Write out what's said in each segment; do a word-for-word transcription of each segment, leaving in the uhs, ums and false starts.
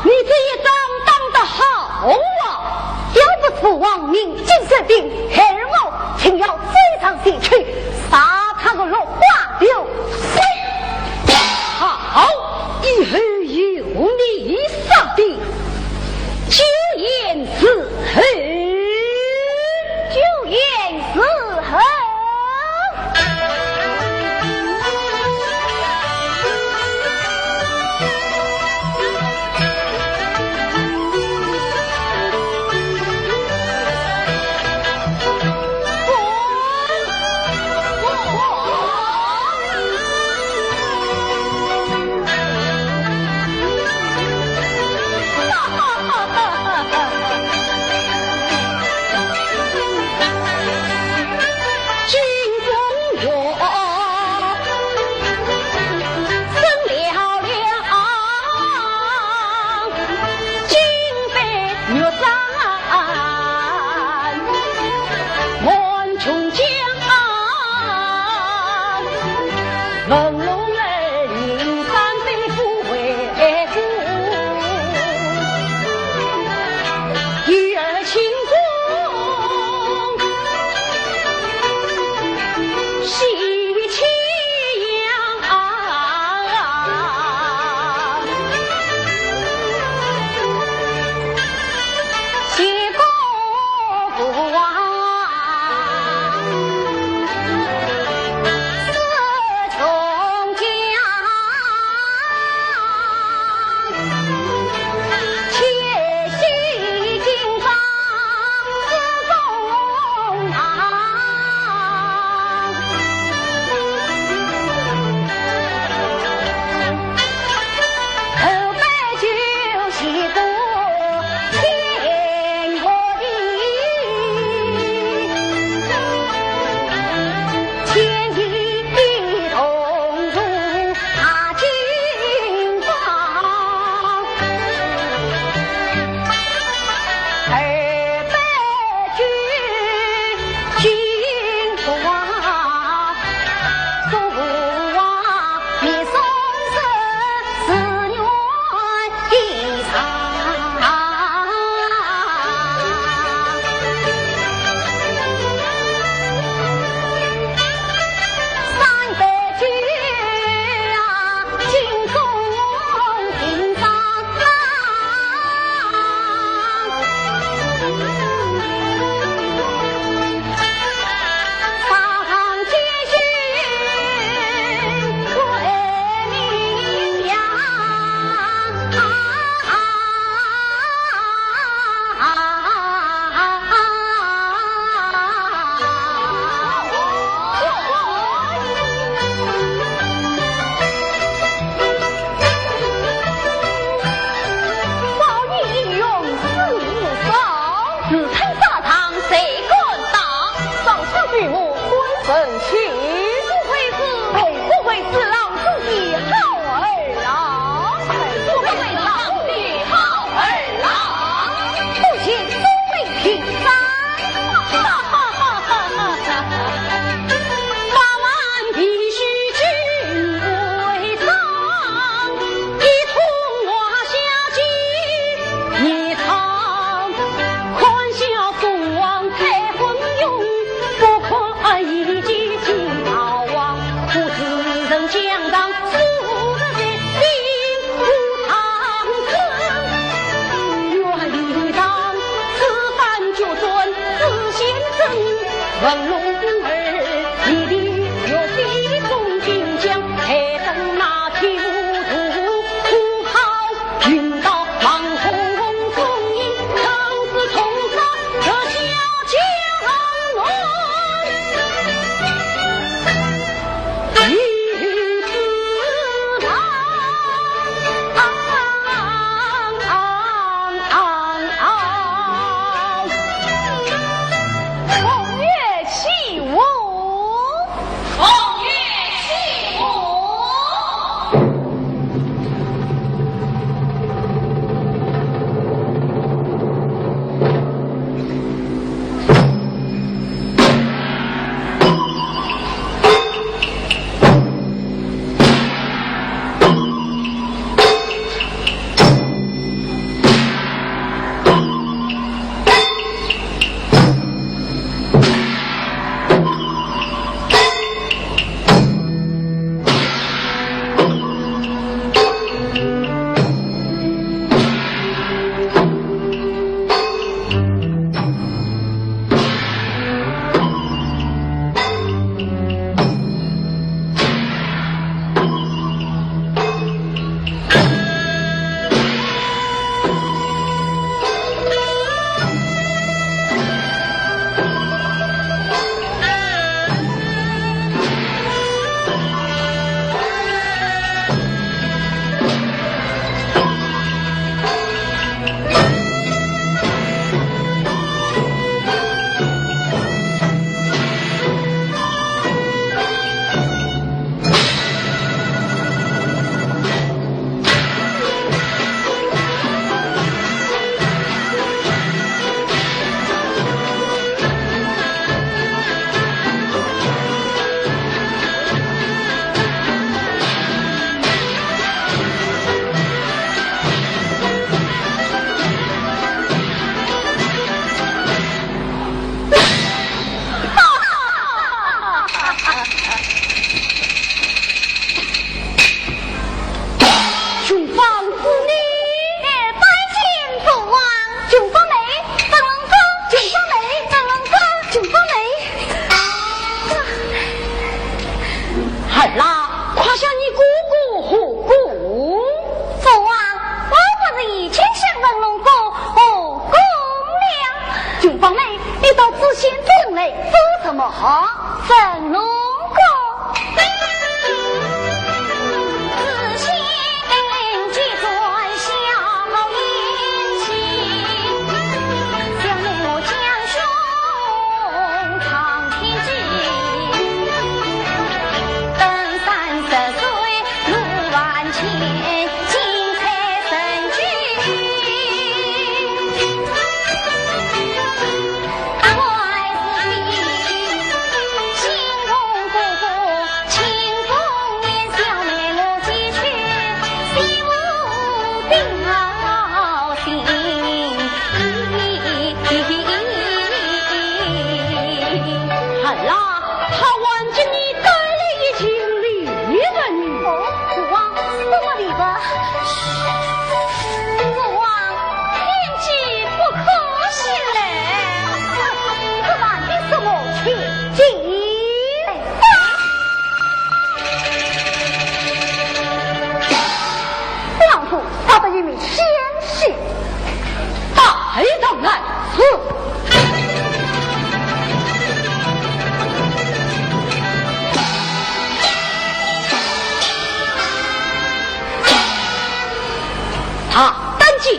你这一仗打得好啊！要不是王明金士兵，孩儿我定要追上前去，杀他个落花流水。好，以后有你杀的，酒宴伺候。酒宴伺候。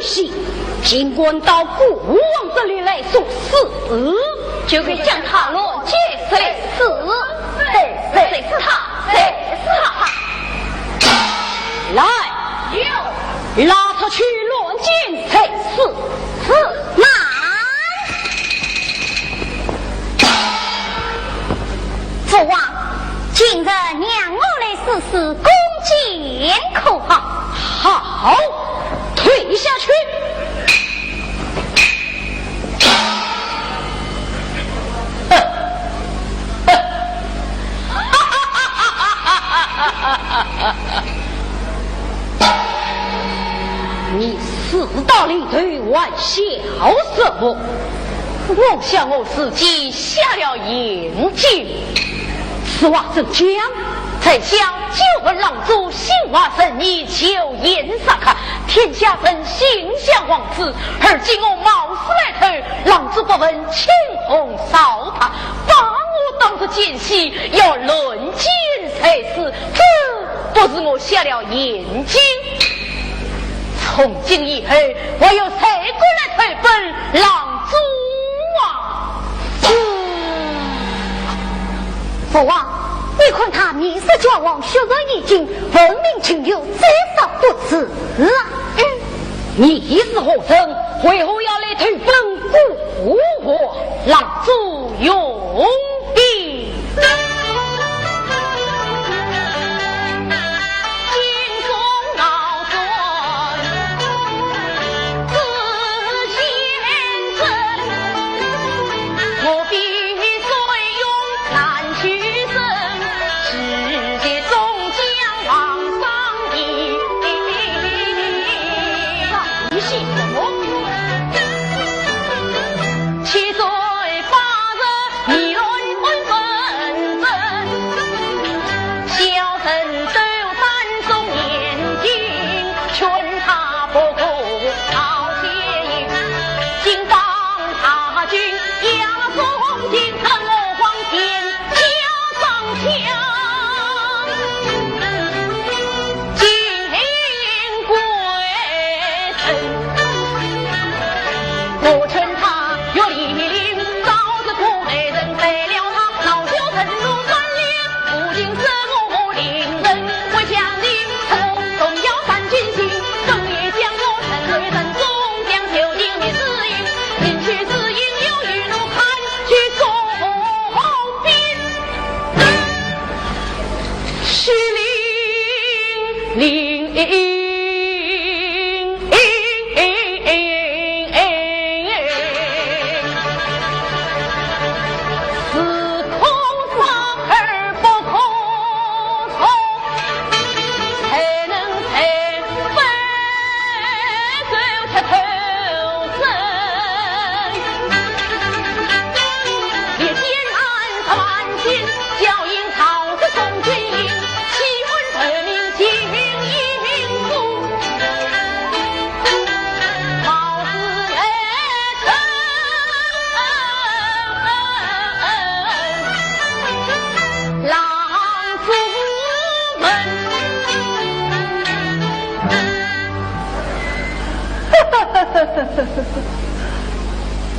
信，尽管到孤王这里来说是。就该将他乱箭射死。谁，谁是他？谁是他？来，有。拉他去乱箭射死。是。慢！父王，今日让我来试试弓箭可好？好，退下去。你事到临头还笑什么？我想我自己瞎了眼睛。此话怎讲？丞相久闻狼主心怀仁义，救援杀客，天下人心向皇子，而今我冒死来投，狼主不问青红皂白，把我当作奸细，要乱箭射死，这不是我瞎了眼睛？从今以后，还有谁敢来投奔狼主啊？父王，你看他面色焦黄，血色已尽，分明情由，再杀不迟啊！你是何人？为何要来投奔孤王？狼主用兵。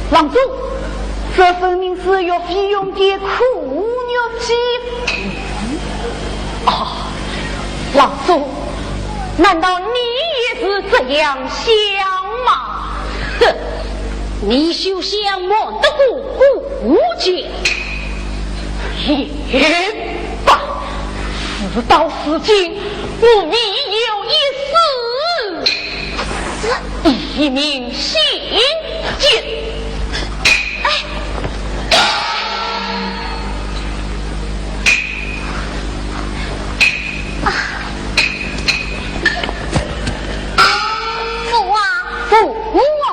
狼主，这分明是岳飞用的苦肉计。啊，狼主，难道你也是这样想吗？哼，你休想瞒得过孤家。也罢，事到如今，我唯有一死，以明心见。哎。啊。父王。父王。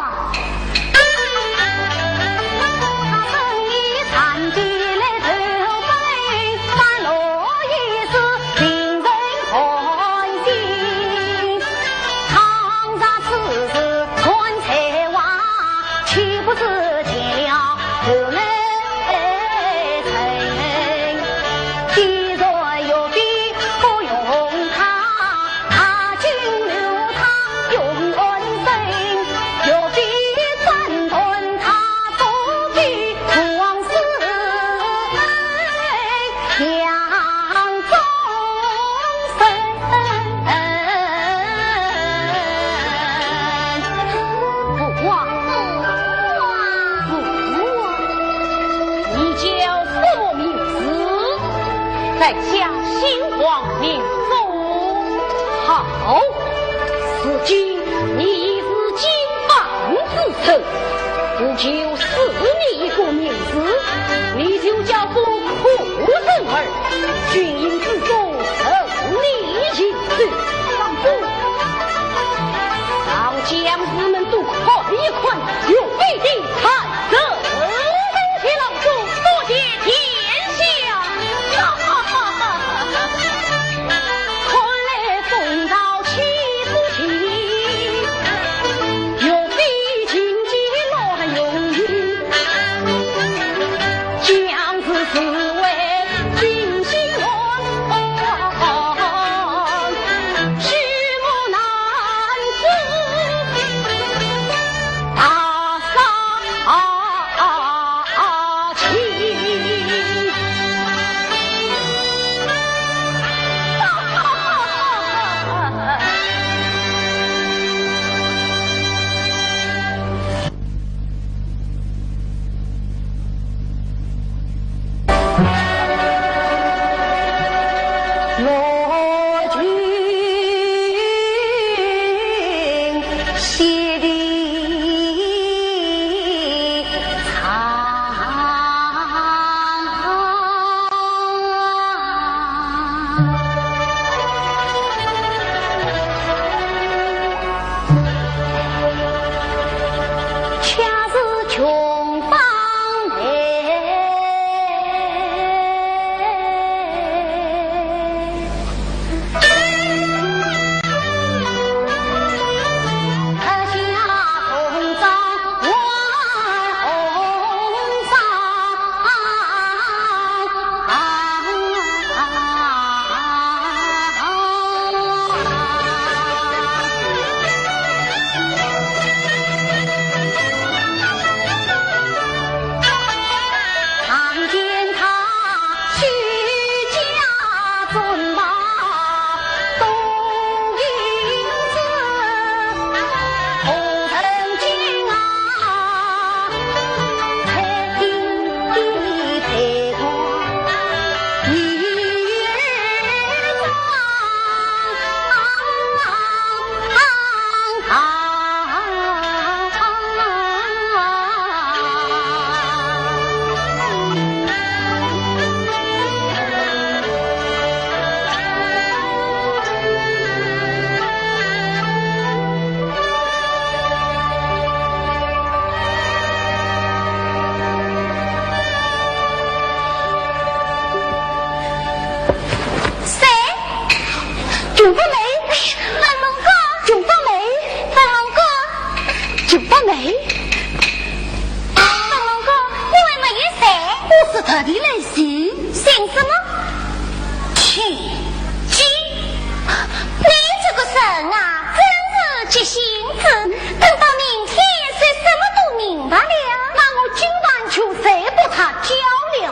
在家兴旺民丰。好，如今你已是金榜之臣，不求赐你一个名字，你就叫做可人儿，军营之中任你行走。让将士们都看一看，有备的 臣。谢老祖，多谢殿下。看来公道起不平，有必情节乱用意，将士自为军心乱。 许我男子大杀情。谁？ 穷八妹，哎呀，八龙哥！穷八妹，八龙哥！穷八妹，八龙哥，你还没有睡？我是特地来寻。寻什么？千金。你这个人啊，真是急性子，等到明天睡什么都明白了。那我今晚就睡不着觉了。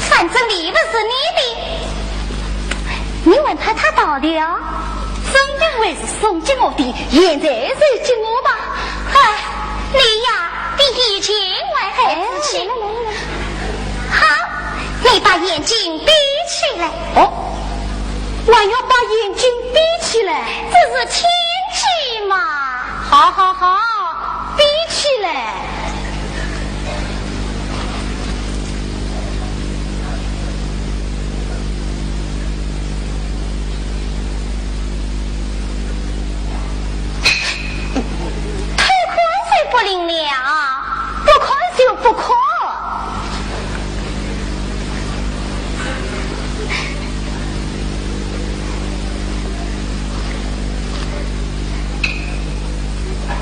反正礼物是你的， 你问他，他到了。真的还是送给我的，现在就给我吧。哎，你呀，比以前还孩子气。哎，来，来，来，来。好，你把眼睛闭起来。哦，我要把眼睛闭起来。这是天气嘛。好，好，好，闭起来。 偷看就不灵了，不看就不看。 哎，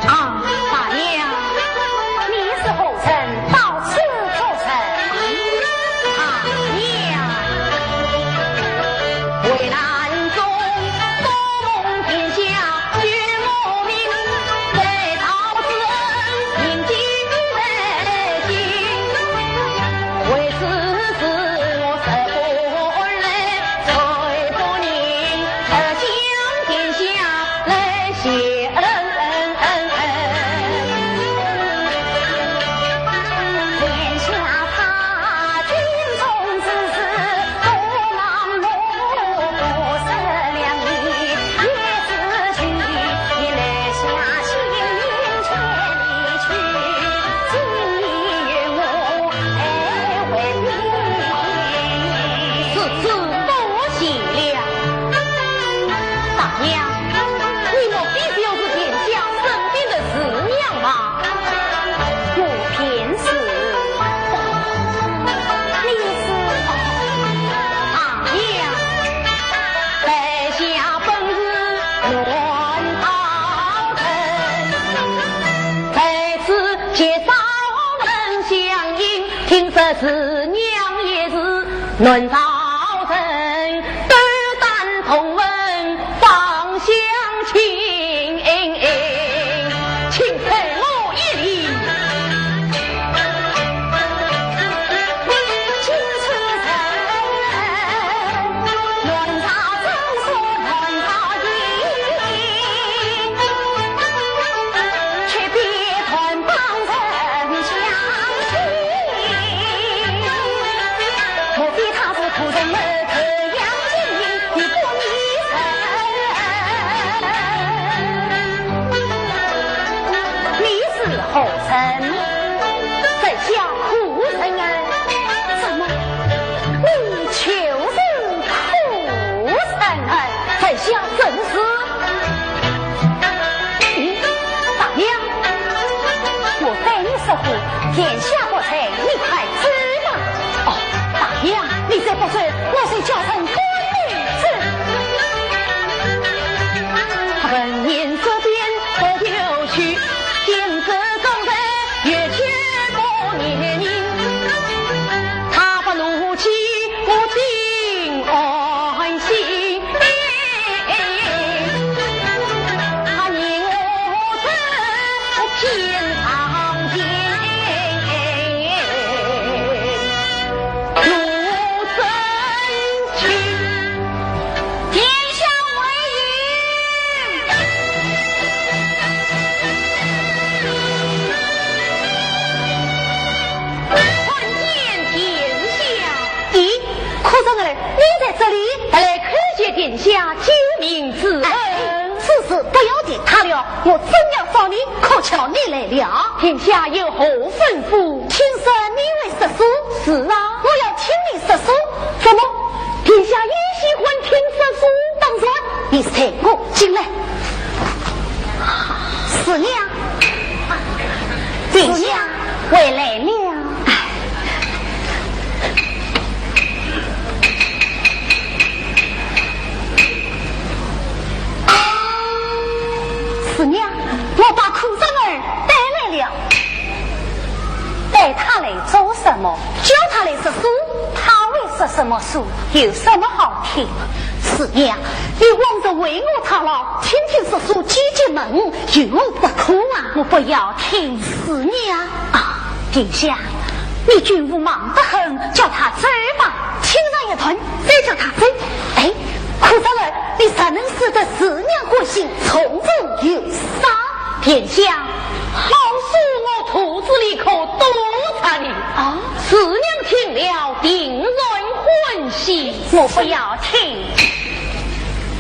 啊，大娘，你是何人？到此做甚？大娘。是，是，多谢了。大娘，你莫非就是田家生病的四娘吗？我便是。你是？大娘，在下本是南朝人，在此结少人相迎，听说四娘也是南朝人，斗胆同问方相请。 请受我一礼。你是何人？在下苦人啊。怎么，你就是苦人？哎，在下正是。咦，大娘，我对你说过，天下不才，你快走吧。哦，大娘，你再不走，我就叫人赶你走。咦，苦人儿，你在这里？特来叩谢殿下救命之恩。哎，此事不要提他了，我正要找你，可巧你来了。殿下有何吩咐？听说你会说书？是啊。我要听你说书。怎么？殿下也喜欢听说书？当然，你随我进来。四娘，殿下，回来了。 四娘，我把苦人儿带来了。带他来做什么？叫他来说书。他会说什么书？有什么好听？四娘，你往日为我操劳，天天说书解解闷，有何不可啊？我不要听。四娘，殿下，你君父忙得很，叫他走吧。听人言，再叫他走。哎，可是你怎能使得四娘欢喜，从中有赏？殿下，好书我肚子里可多着呢。啊？四娘听了定然欢喜。我不要听。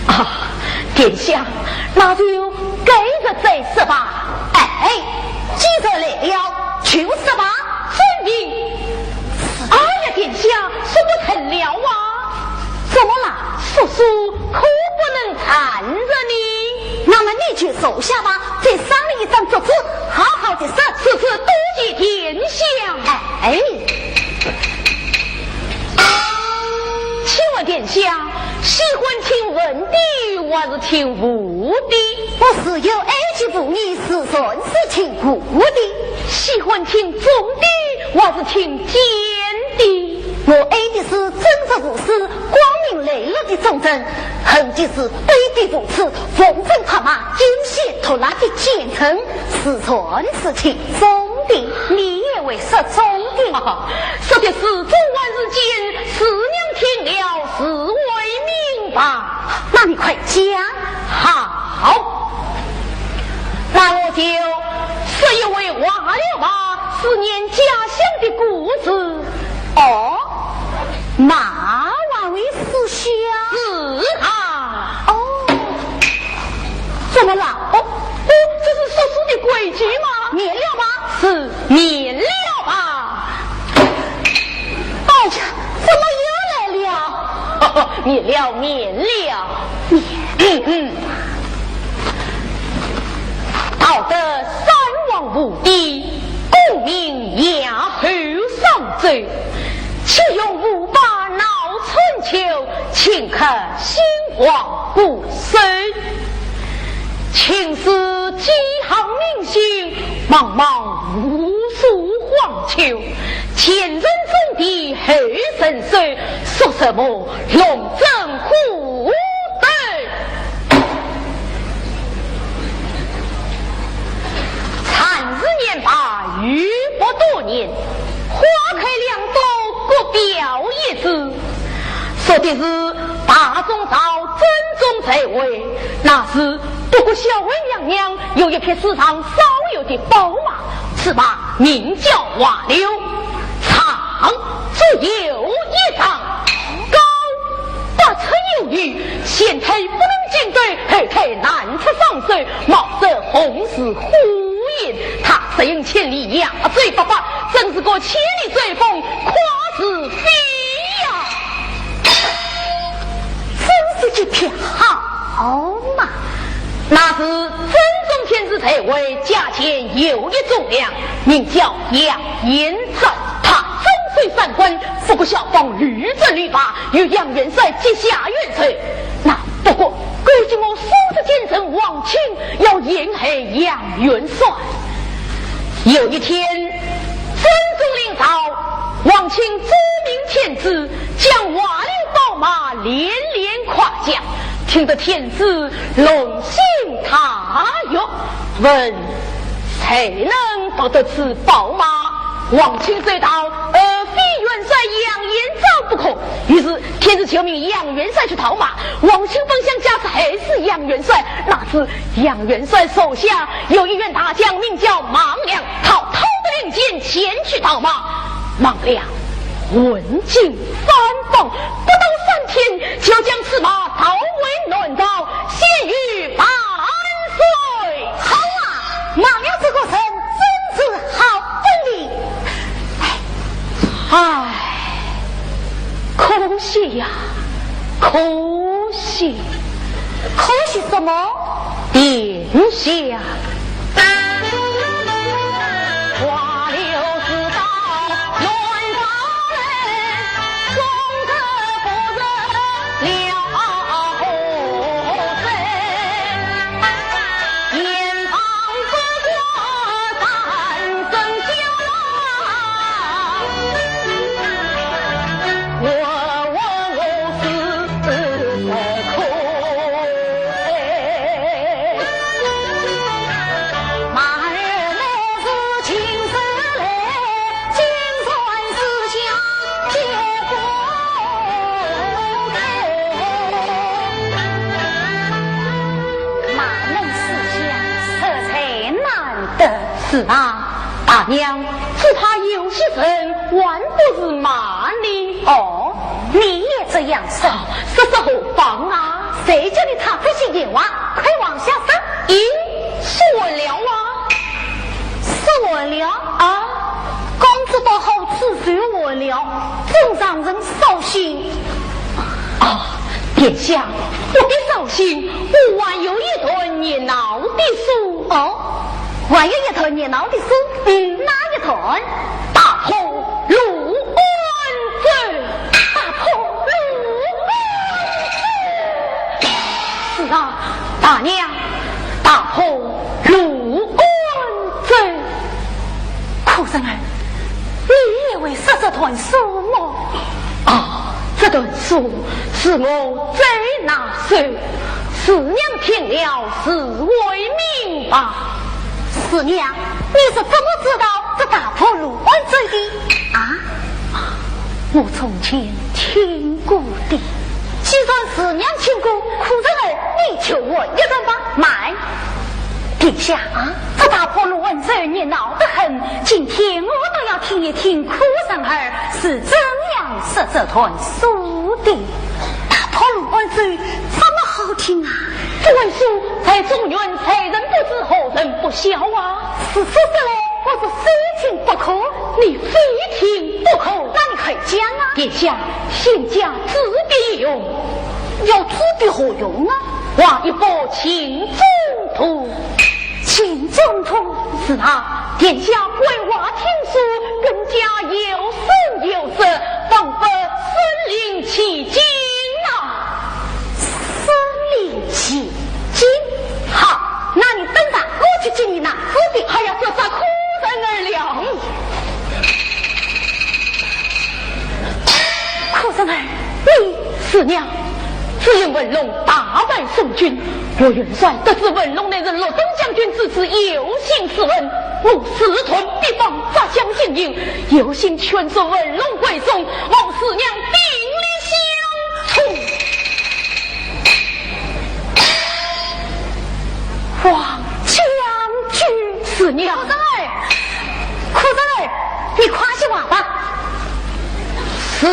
啊，殿下，那就改日再说吧。哎，既然来了，就说吧。遵命。哎呀，殿下，说不成了啊。怎么了？说书可不能缠着你。那么你就坐下吧，再赏你一张桌子，好好地说。这是多谢殿下。哎。请问殿下，喜欢听文的还是听武的？我自幼耳濡目染，自然是听武的。喜欢听忠的还是听奸的？我爱的是真实无私、光明磊落的忠臣，恨的是卑鄙无耻、奉承拍马、奸险毒辣的奸臣，自然是听忠的。你也会说忠的？说的是忠还是奸？四娘听了自会明白。那你快讲。好，那我就说一回话了吧，思念家乡的故事。哦，那还未说完。是啊。哦，怎么了？哦，哦，这是说书的规矩吗？免了吧。是，免了吧。哎呀，怎么又来了？免了，免了。嗯，嗯。道德三皇五帝，功名亚后商周，岂容五霸闹春秋，顷刻兴亡不寿。青史几行名姓，茫茫无数荒丘。前人种地，后人收，说什么龙争虎斗？残时年迈，余伯多年，花开两朵，各表一枝。说的是大宋朝真宗在位，那时德国校尉杨洋有一匹史上少有的宝马，此马名叫华流，长足有一丈，高八尺有余，前腿不能进斗，后腿难出双手，毛色红似火焰。他直行千里，压水八百，真是个千里追风，快似飞呀！真是一匹好马。那时真宗天子在位，驾前有一忠良，名叫杨延昭，他遵守三关，不过效仿绿洲绿马，与杨元帅结下冤仇。那不过，勾结我苏州奸臣王钦，要陷害杨元帅。有一天，真宗临朝，王钦奏明天子，将华流宝马连连夸奖，听得天子龙心大悦，问谁能夺得此宝马？王钦奏道，呃，非元帅杨延昭不可。于是天子求命杨元帅去讨马。王钦本想假使害死杨元帅，哪知杨元帅手下有一员大将，名叫孟良，他偷得令箭，前去讨马。孟良文经三方，不到三天就将此马逃回南朝，献与万岁。好啊，孟良这个人真是好本领。唉，可惜呀，可惜。可惜什么？殿下。是啊，大娘，只怕有些人还不是骂你。哦，你也这样说？说说何妨啊？谁叫你插这些闲话？快往下说。咦，说完了啊？说完了啊？刚知道好处说完了，真让人扫兴。啊，殿下，不必扫兴，我还有一段热闹的书。哦，还有一段热闹的书？嗯，哪一段？大破卢湾州。大破卢湾州。是啊，大娘，大破卢湾州。 可人儿，你也会说这段书么？啊，这段书是我最拿手，四娘听了自会明白。四娘，你是怎么知道这大破卢湾州的？啊？我从前听过的。既然四娘听过，可人儿，你就问一问吧。慢，殿下啊，这大破卢湾州热闹得很，今天我倒要听一听可人儿是怎样说这段书的。大破卢湾州这么好听啊！这段书在中原谁人不知，何人不晓啊？是说出来，我是非听不可。你非听不可？那你快讲啊！殿下，仙家纸笔一用，要纸笔何用啊？ 画一幅情中图。情中图？是啊，殿下观画听书，更加有声有色，仿佛身临其境啊。身临其境？好，那你等着，我去给你拿纸笔。哎呀，这是可人儿了。 可人儿，你……四娘，只因文龙大败宋军，我元帅得知文龙乃是洛东将军之子，有心自刎，我自断臂膀，扎香行刑，有心劝说文龙归宗，望四娘鼎力相助。 王将军。四娘。可人儿，可人儿，你快些话吧。是。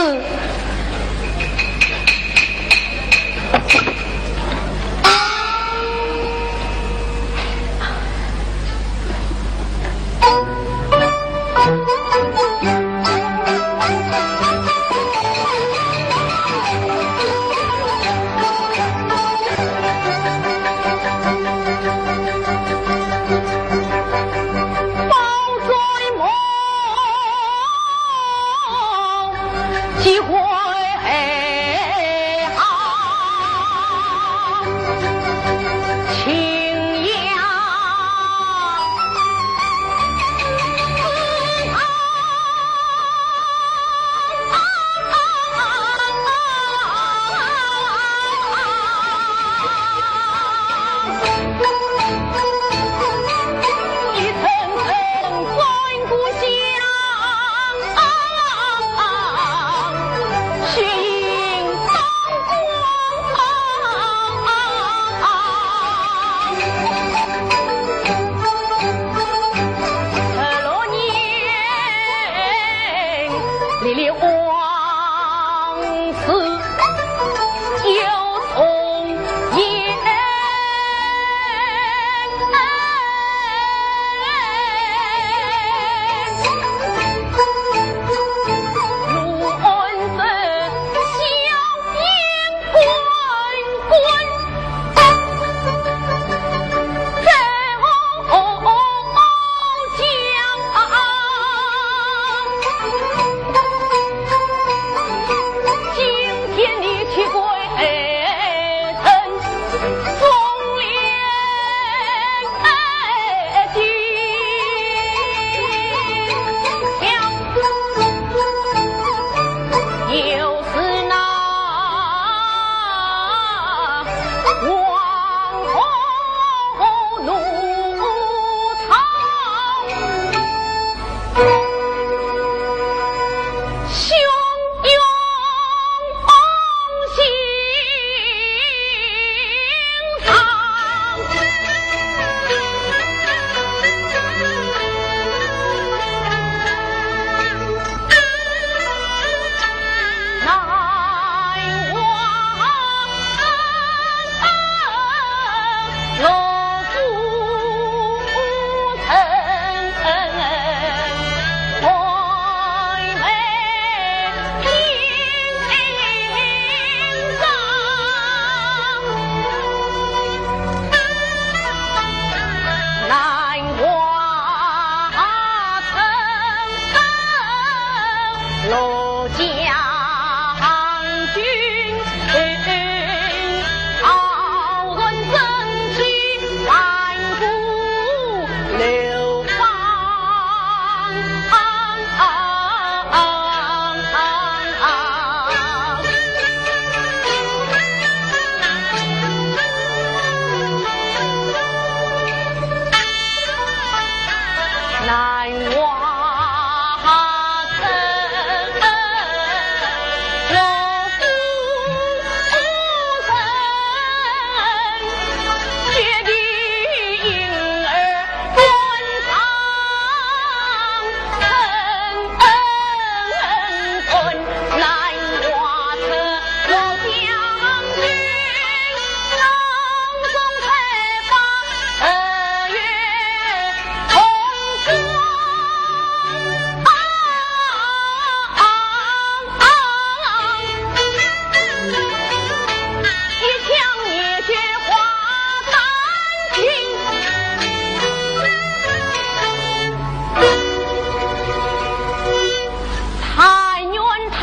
但愿他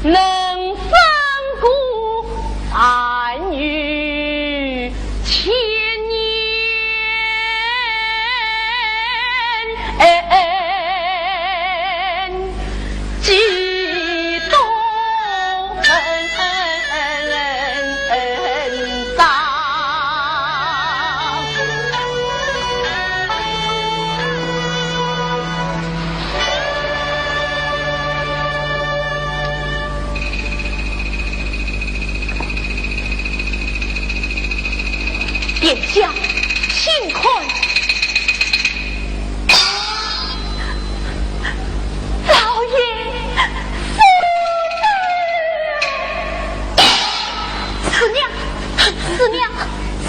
能胜过单于千年。几多恩恩恩恩恩恩。殿下，请看。 老爷，夫人！四娘，四娘，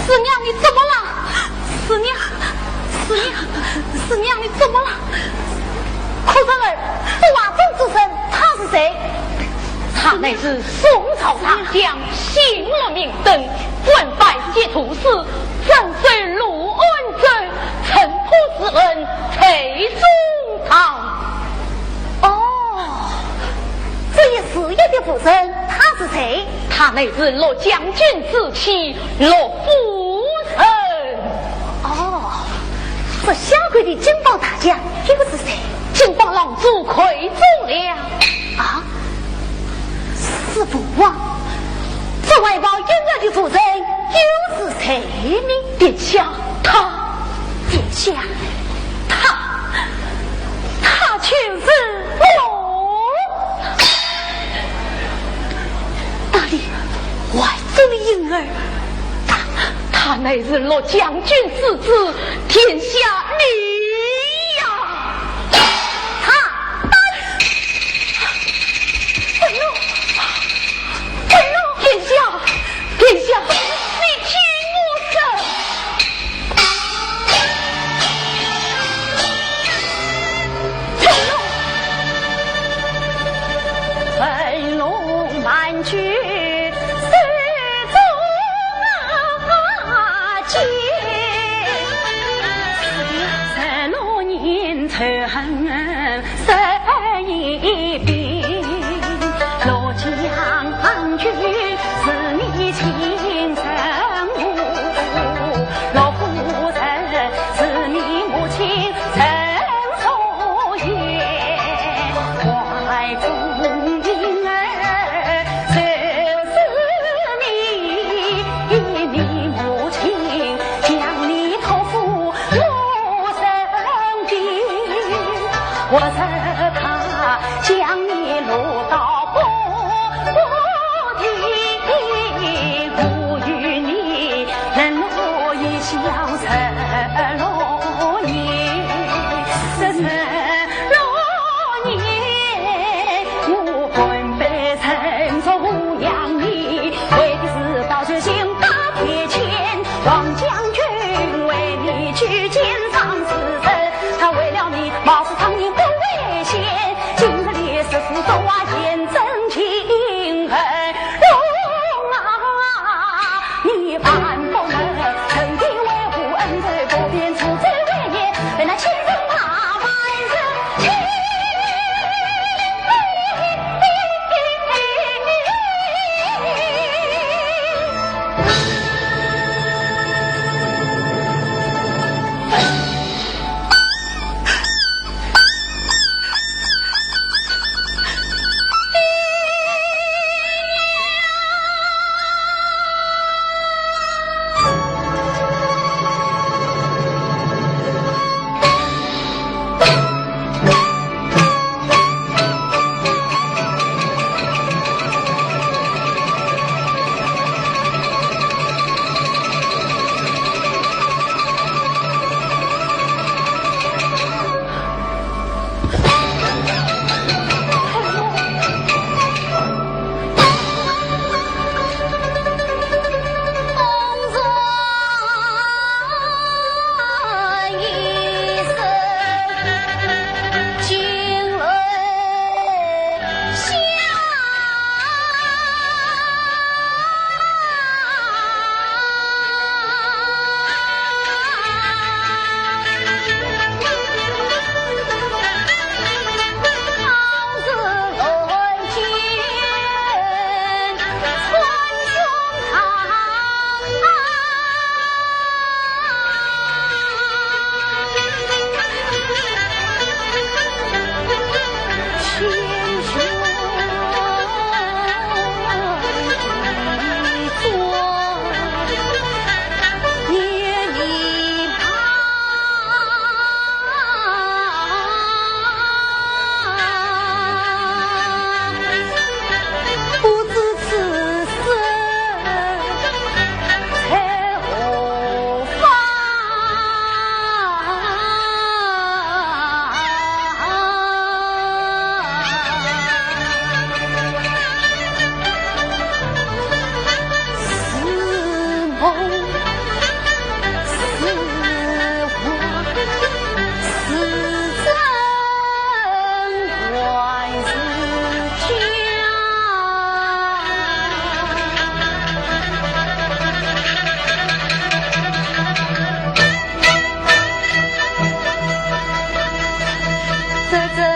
四娘，你怎么了？四娘，四娘，四娘，你怎么了？哭人儿，不外宗之人，他是谁？他乃是宋朝大将新乐名登，官拜节度使，镇守潞安州，城破治安，在宋朝。 哦，这一时一的夫人，她是谁？她乃是陆将军之妻，陆夫人。哦，这下跪的金邦大将又是谁？金邦郎主快走了。啊？是父王？这外邦有人的夫人又是谁呢？殿下，她 殿下，她，她就是我。哪里？外宗的莺儿？她，她乃是陆将军之子，殿下你呀！她，她，哎呦，哎呦，殿下，殿下，你听我说。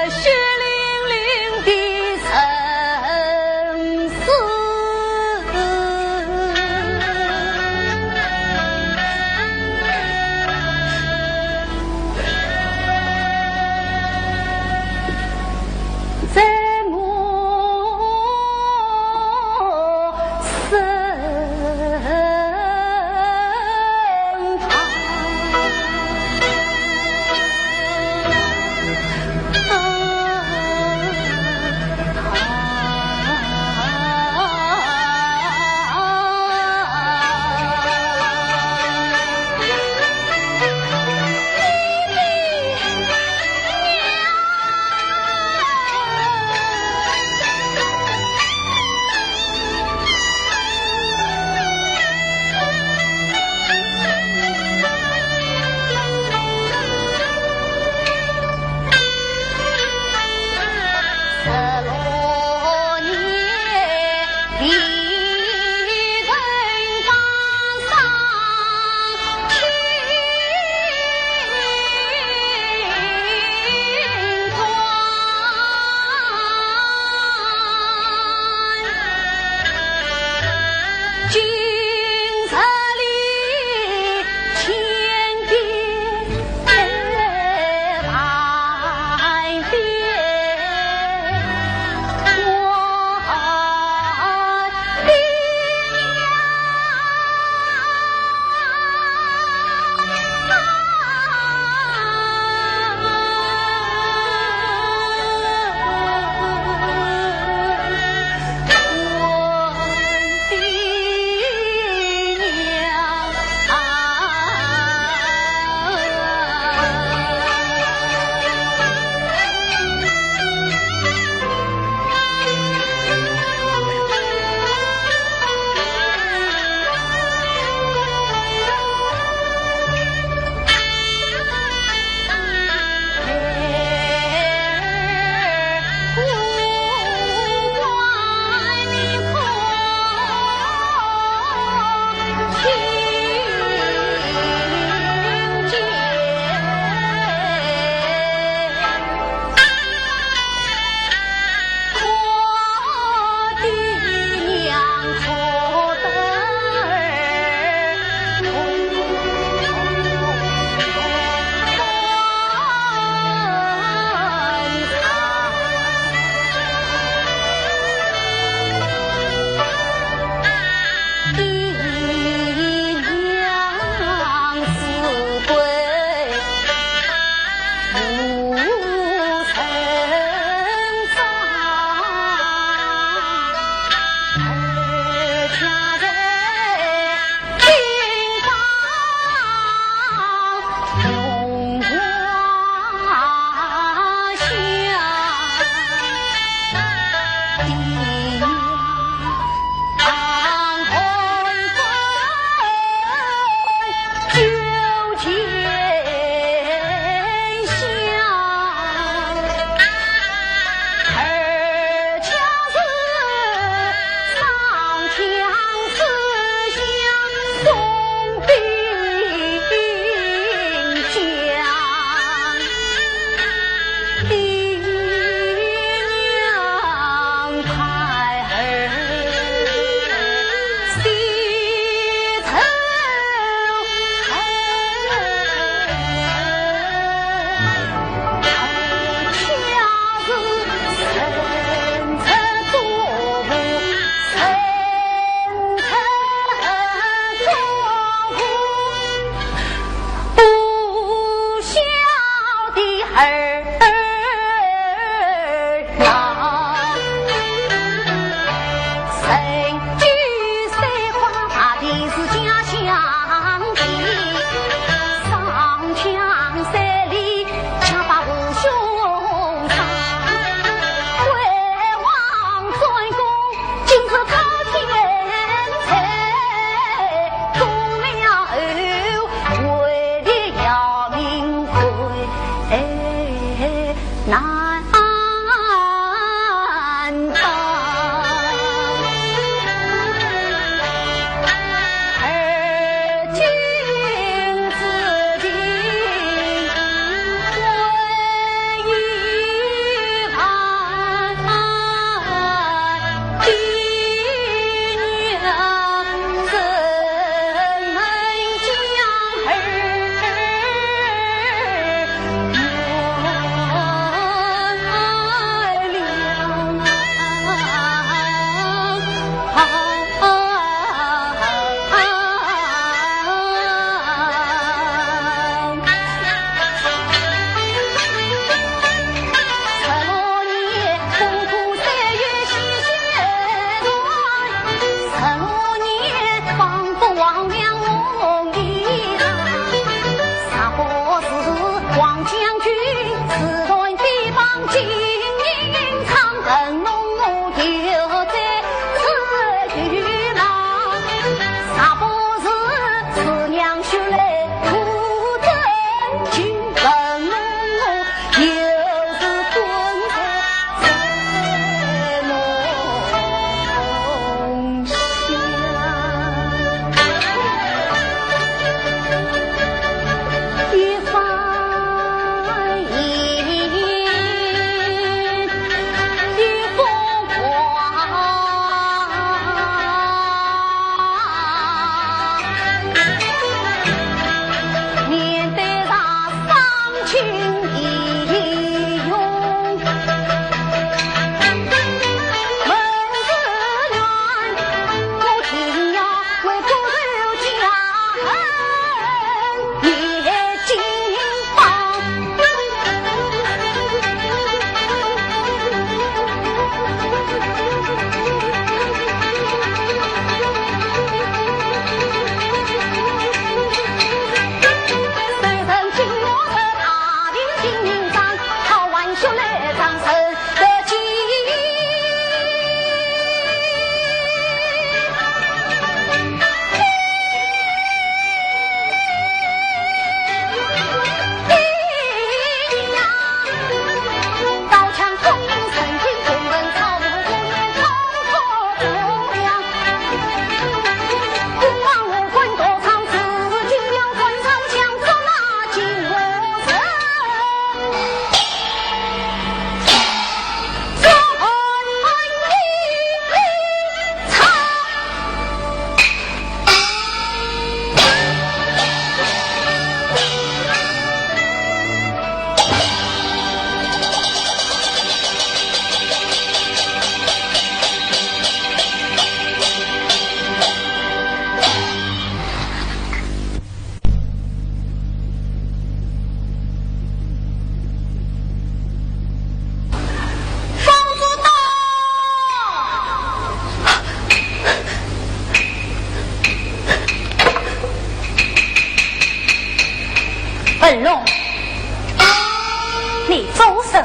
血淋淋的生死。在我身旁。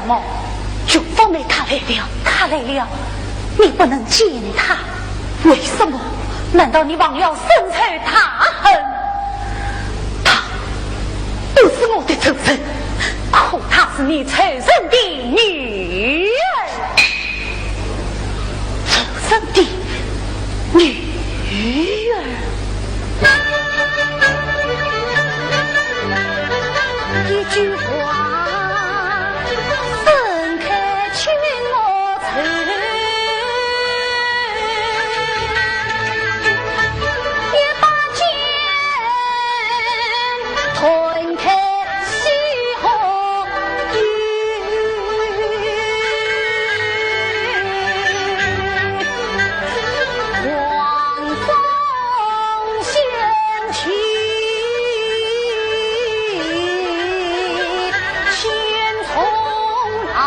么？九凤妹她来了。她来了，你不能见她。为什么？难道你忘了深仇大恨？她不是我的仇人，可她是你仇人的女儿。仇人的女儿。一句话，分开情我愁。一把剑，断开 西河。黄风掀起千重浪。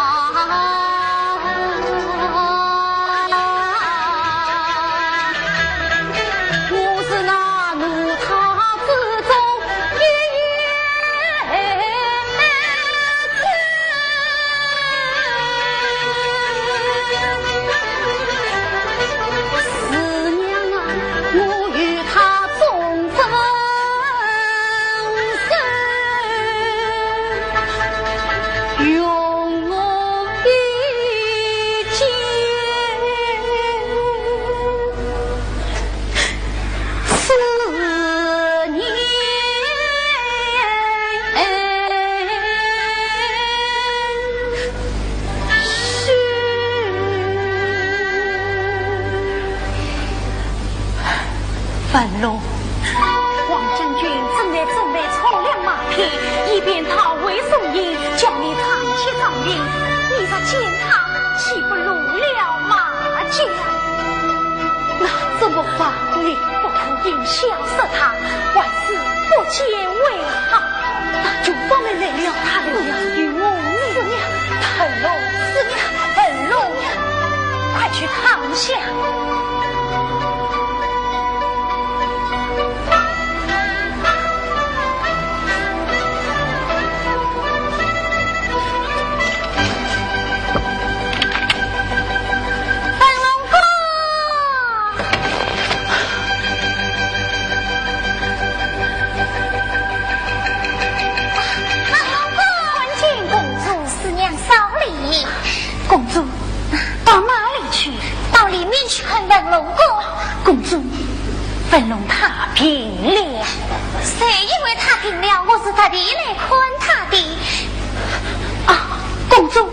我是那怒海之中一叶舟。思念啊，我与她终分手。 容我一见思念许。 文龙，王将军正在准备车辆马匹，以便他回宋营，叫你暂且上营。你若见他，岂不露了马脚？那怎么办呢？不可因小失大，万事不见为好。 那九凤妹来了。她来了，与我们。思念，文龙，思念，文龙，快去堂下。文龙哥。 参见公主，思娘少礼。公主，到哪里去？到里面去看文龙哥。公主，文龙他病了。谁因为他病了，我是特地来看他的。啊，公主，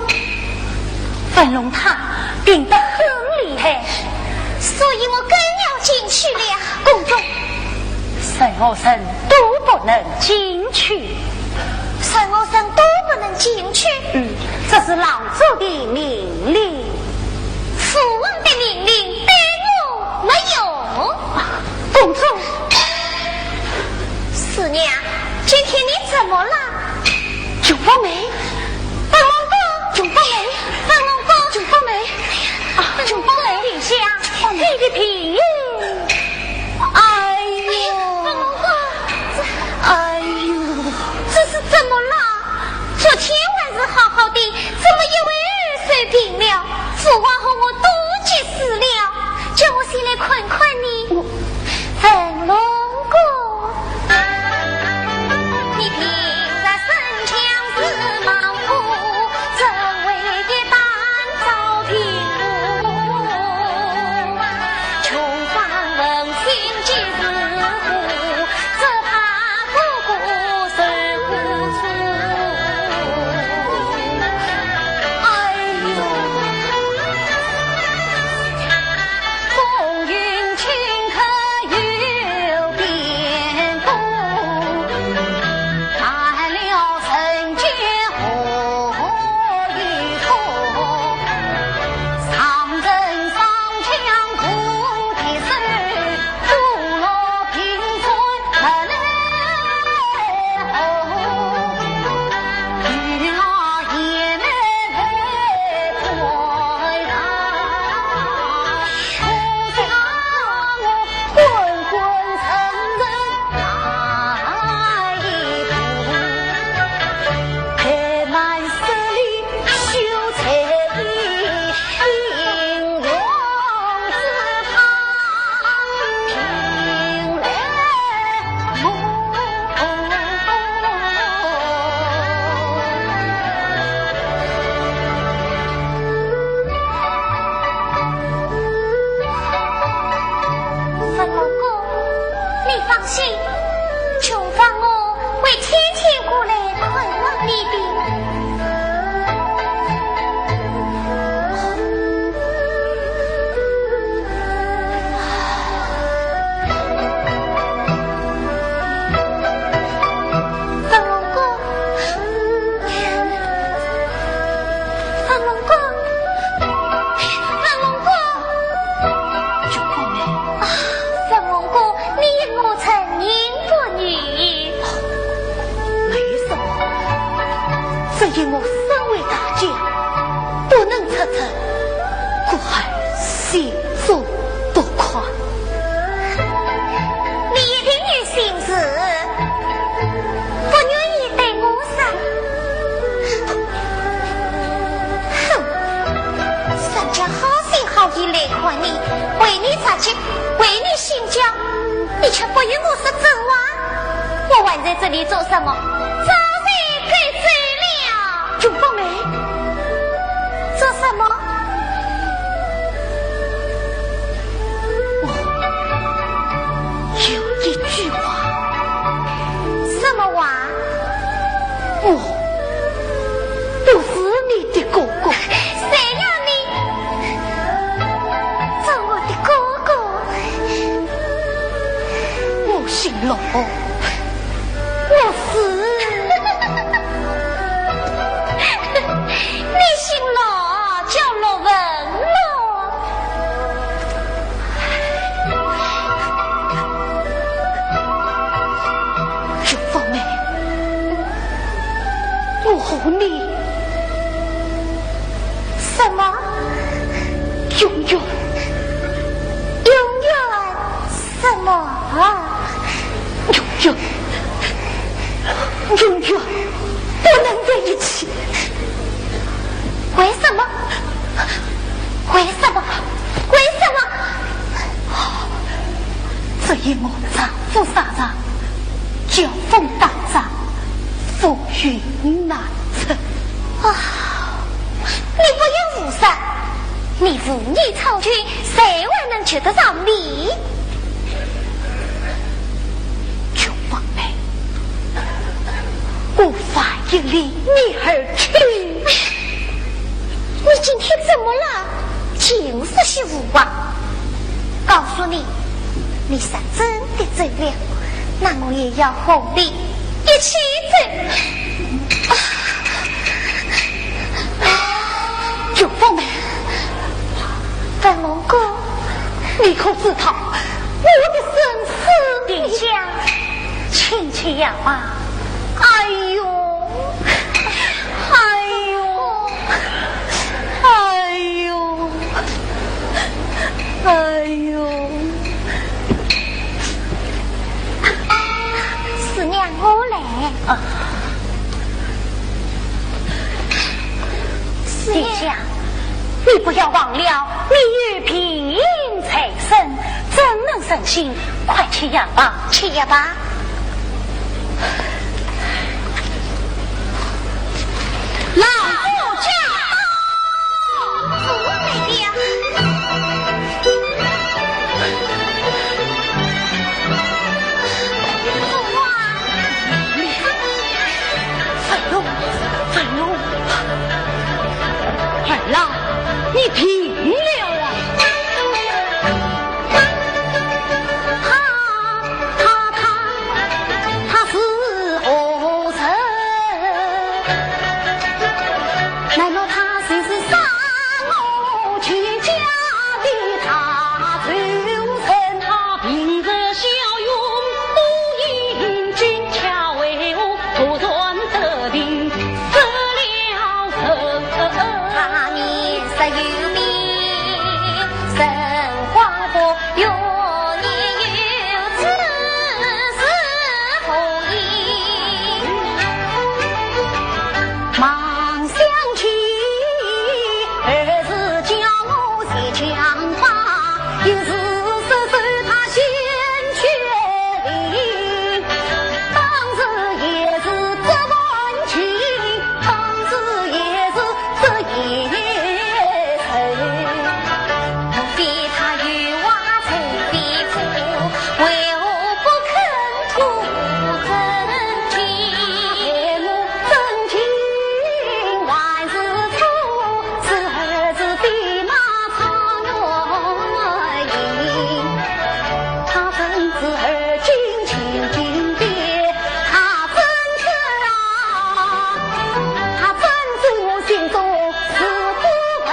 文龙他病得很厉害，所以我更要进去了。公主，任何人都不能进去。任何人都不能进去？嗯，这是老祖的命令。父王的命令对我没用。公主， 思娘，今天你怎么了？九凤妹，文龙哥，九凤妹，文龙哥，九凤妹，啊，九凤妹，殿下，你的病。哎呦，文龙哥，这，哎呦，这是怎么了？昨天还是好好的，怎么又会生病了？果然心中不快。你一定有心事，不愿意对我说。哼，人家好心好意来看你，为你着急，为你心焦，你却不与我说真话。我还在这里做什么？早就该走了。云芳妹，做什么？我有一句话。什么话？我不是你的哥哥。谁让你做我的哥哥？我姓陆，我是……你姓陆，叫陆文陆。云芳妹，我和你什么？永远。永远什么？永远，永远不能在一起。为什么？为什么？为什么？只因我丈夫沙场，叫风打仗，浮云难测。啊，你不要胡说，你父女双全，谁还能及得上你？云芳妹，我万一离你而去，你今天怎么了？尽是说胡话。告诉你，你是真的走了，那我也要和你一起走。啊，云芳妹，文龙哥，你可知道我的身世？殿下，请起呀吧。哎呦，哎呦，哎呦，哎呦！四娘，我来。啊。四娘。殿下，你不要忘了，你有病在身，怎能成亲？快起药吧。起药吧。老夫驾到！父王来了。父王。文龙，文龙。儿啊，你听了啊。 他，他，他，他是何人？难道他就是杀我全家的大仇人？他平日骁勇，不言俊俏威武，不断得病，失了神。他面色有病，神 光不容易有此事，何以？忙想起儿子叫我谢强吧，又是说受他先决令，当时也是这番情，当时也是这一声。 莫非他有话在肺腑，为何不肯吐真情？他待我真情还是错，是儿子的马超原因。他真是而今情境的，他真是啊，他真是我心中是不忍。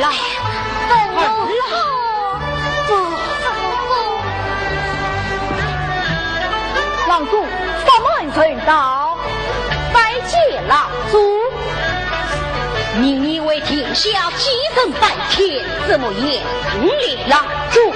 来，分我走。不。郎中，法门正道。拜见郎中。你以为天下奸臣百千，怎么样？来，住。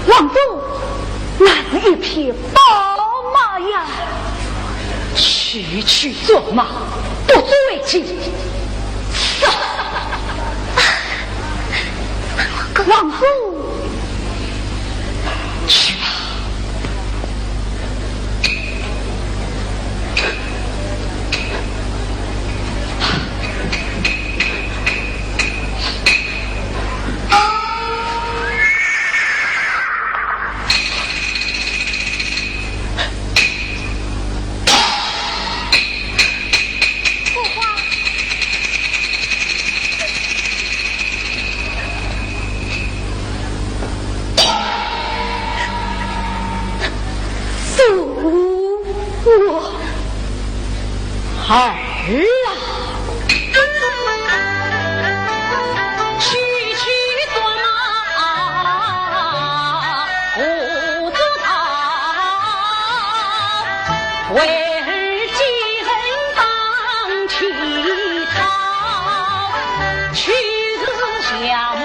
王叔，那是一匹宝马呀！区区竹马，不足为奇。走。王叔，去吧。我儿啊！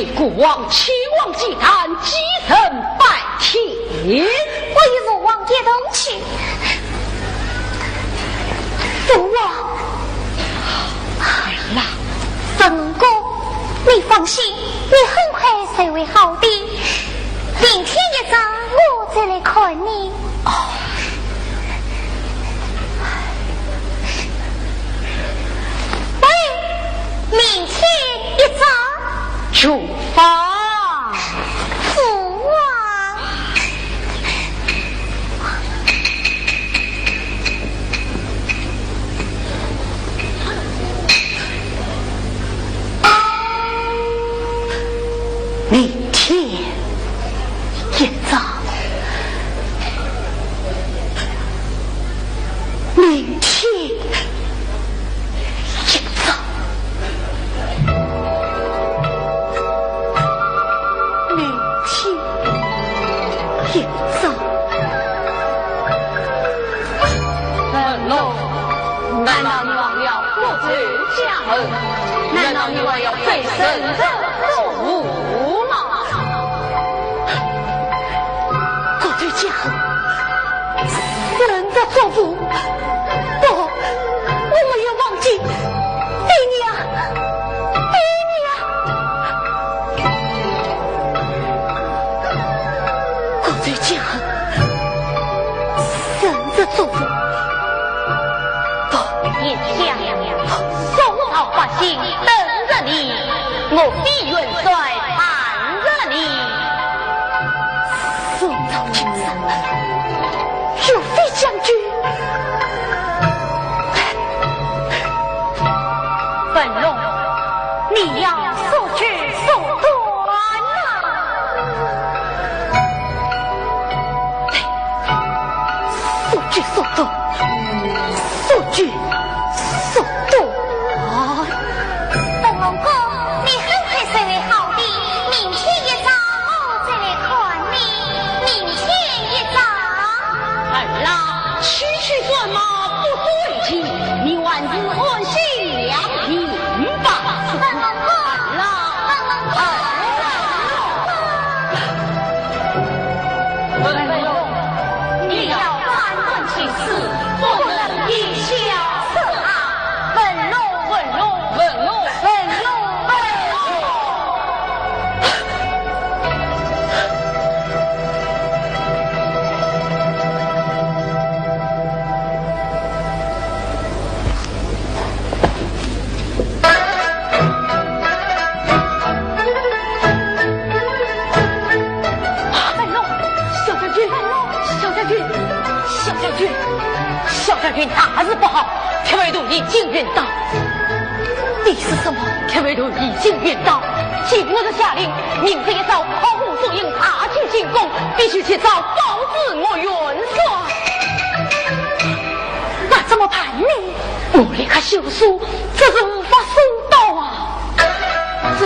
国王，请王祭坛，祭神拜天。我与父王一同去。父王。儿啊。文公，你放心，你很快就会好的。明天一早，我再来看你。哦。 喂，明天一早。出发。父王。明天 一早，明天一早，明天一早。文龙，难道你忘了国舅家恩？难道你忘了被人 做父吗？国舅家恩，人在做父。不，我没有忘记。爹娘，爹娘。国舅家恩，人在做父。不。殿下， 宋朝百姓等着你，我比元帅盼着你。宋朝奸臣，岳飞将军。文龙，你要速去速断呐！速去速断，速去 速断。文龙公，你很快就会好的，明天一早我再来看你，明天一早。儿啊，区区战马不对劲，你还是安心养病吧。文龙公，儿啊，文龙公。儿啊。 文龙，你要判断情势，不能以小失大。文龙，文龙，文龙，文龙，文龙。 文龙，小将军，小将军，小将军，小将军大事不好，铁围堵已经晕倒。你说什么？铁围堵已经晕倒，请我的下令，明日一早，炮火速引大军进攻，必须提早告知我元帅。 那怎么办呢？我立刻修书，这是无法送到啊。这，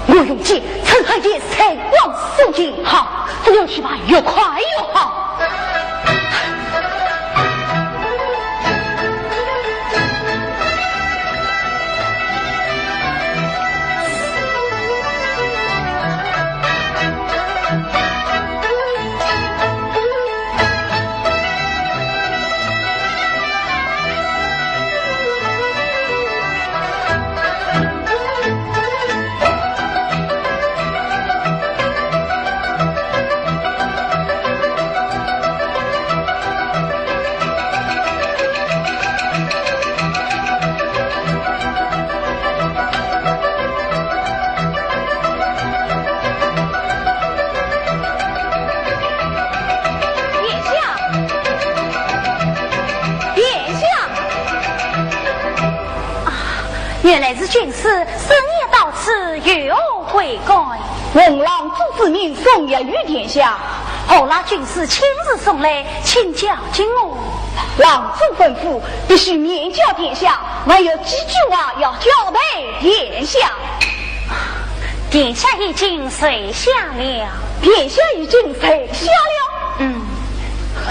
我用计趁黑夜前往送信。好，只有去吧，越快越好。 殿下，殿下。啊，原来是军师，深夜到此，有何贵干？奉狼主之命，送药与殿下。何劳军师亲自送来，请教给我。狼主吩咐，必须面交殿下，还有几句话要交代殿下。殿下已经睡下了。殿下已经睡下了？嗯。哼！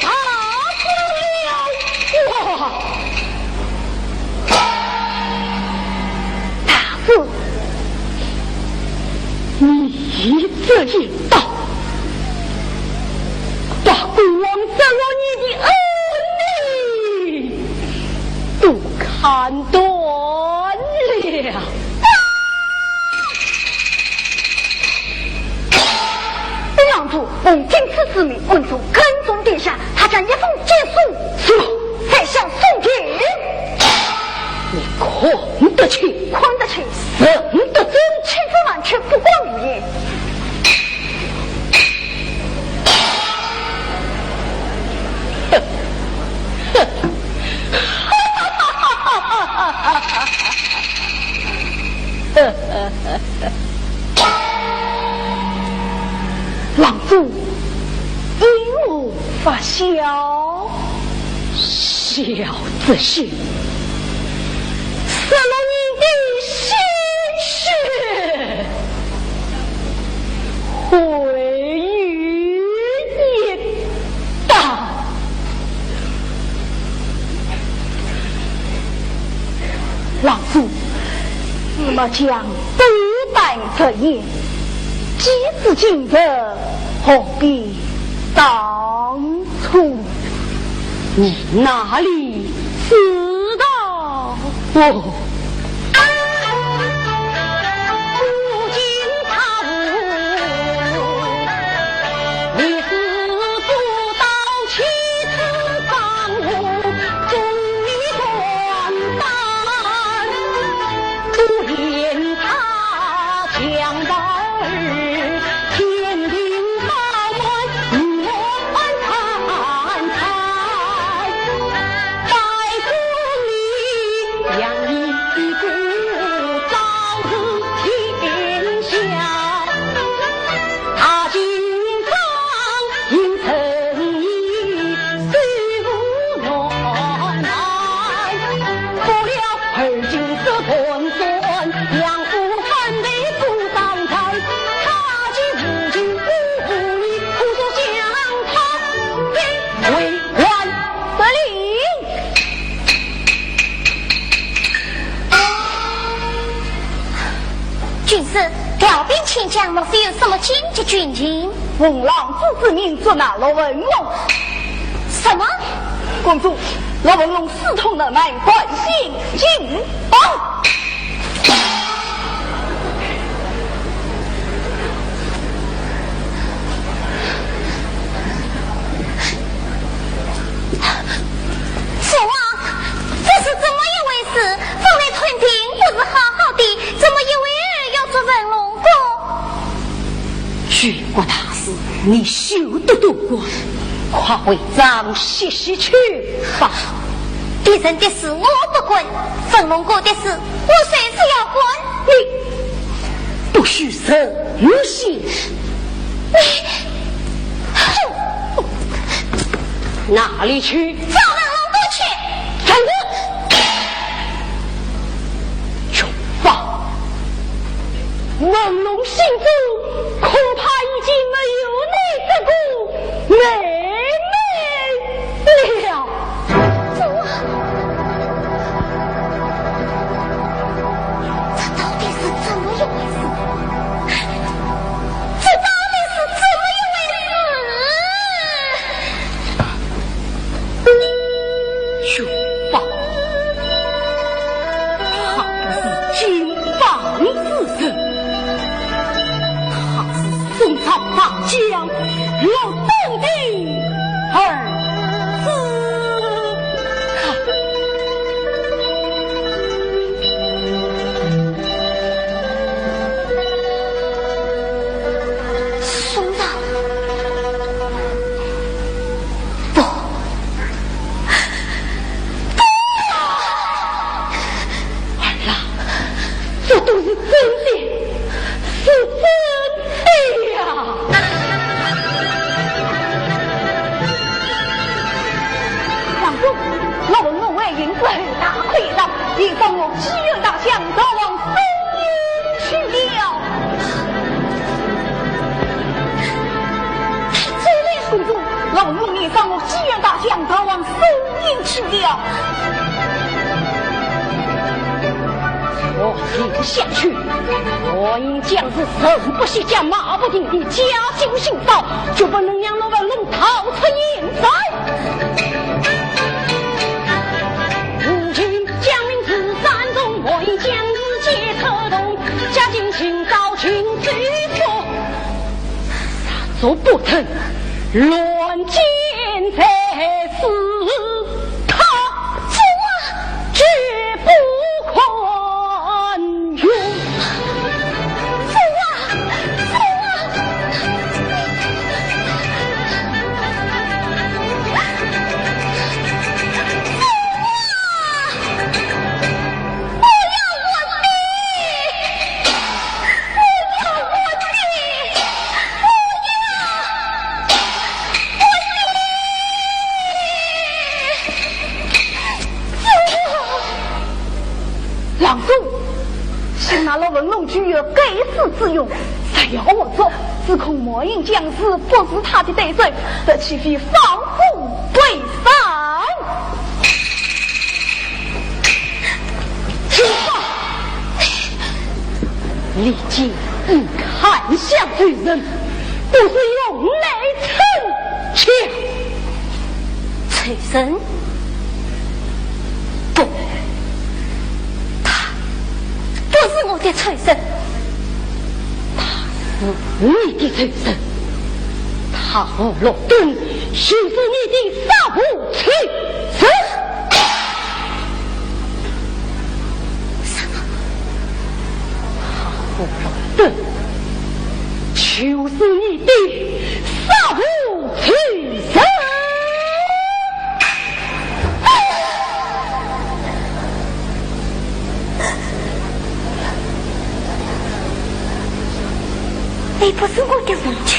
打破了我。大哥，你这一刀，把过往折磨你的恩人都砍断了。 禀郎中，奉钦差之命，稳住跟踪殿下，他将一封简书，是吗？在下送给。你看得清，看得清，认得真，千真万确，不敢胡言。郎中，因何发笑？笑这些，什么你的鲜血？ 会有一道。老夫，你莫将不但这言，既至今日，何必当初？你哪里知道？哦。是调兵遣将，莫非有什么紧急军情？奉狼主之命，捉拿陆文龙。什么？公主，陆文龙私通南蛮，背信弃义。报！父王，这是怎么一回事？方才吞并不是好好的，怎么一会儿要捉文龙？ 公，举国大事，你休得多管，快回帐歇息去吧。别人的事我不管，文龙哥的事我随时要管。你不许任性！你，哼！哪里去？找文龙哥去。站住！ 去吧，文龙心中恐怕已经没有你这个妹妹了。父王，这到底是怎么一回事？这到底是怎么一回事？ 去吧，他不是金邦之人，他是宋朝大将陆逊的儿子。宋朝 不，不！儿啊，这都是真的，是真的呀！王叔，老文我为人不厚，大亏一场，你送我几员大将逃往松阴去了。 太祖了！公主，老夫命你让我几员大将逃往松阴去了。我听下去，我应将士人不息，将马不停蹄，家境倾倒，绝不能让陆文龙逃出堰塞。如今江陵自山东，我应将士皆出动， 家境倾倒尽追索，杀作不成，乱箭在此，他父王绝不宽容。父王，父王，父王！ 我要我爹！我要我爹！我要我爹！父王！郎中，想那陆文龙具有该死之勇，若要活捉，只恐满营将士不是他的对手，这岂非放虎归山？ 李靖，你看相救人，不是用来称强。仇人？不，他不是我的仇人，他是你的仇人。 他和陆逊就是你的杀父仇人。什么？他和陆逊就是你的杀父仇人。 那不是我的武器，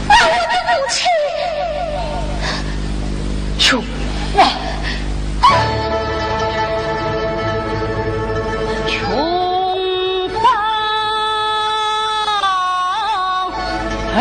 那我的武器！穷啊！穷啊！哎！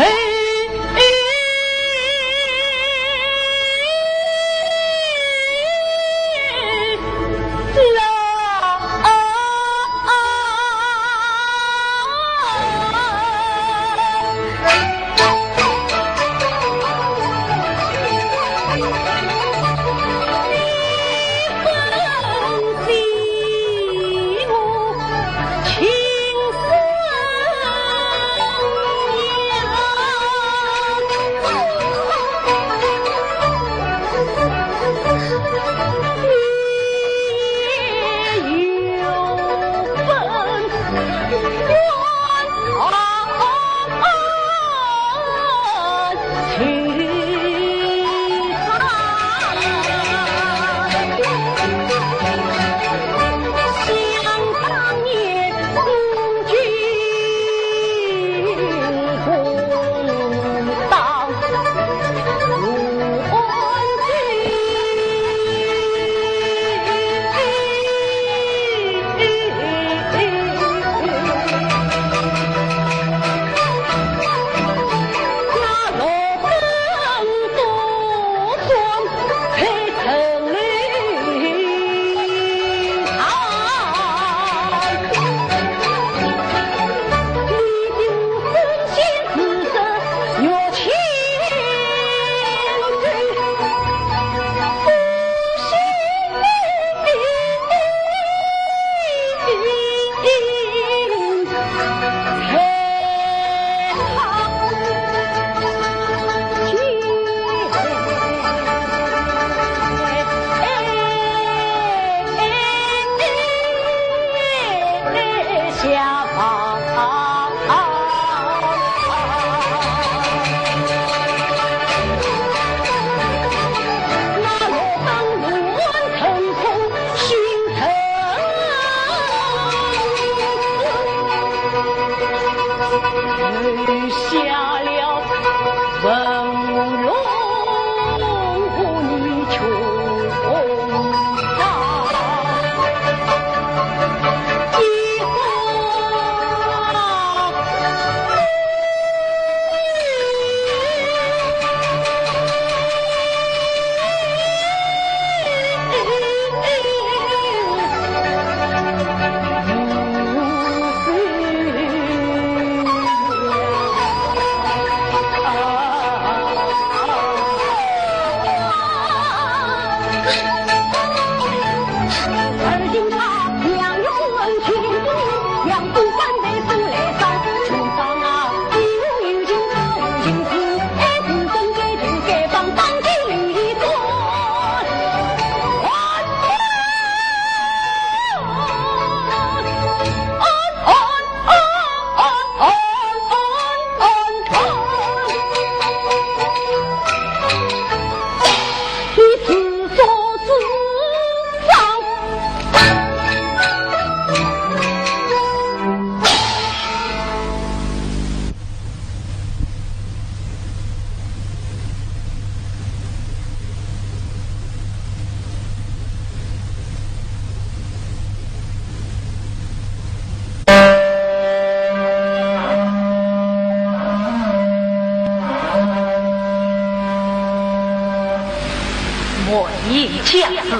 莫言将士，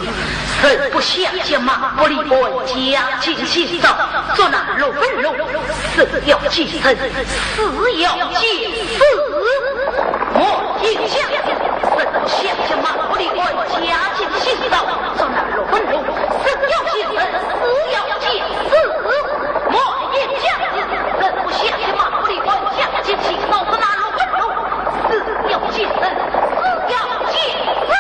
人不下马，不离汉家进行走，捉拿陆文龙，生要见人，死要见尸。莫言将士，人不下马，不离汉家进行走，捉拿陆文龙，生要见人，死要见尸。莫言将士，人不下马，不离汉家进行走，捉拿陆文龙，死要见人，死要见尸。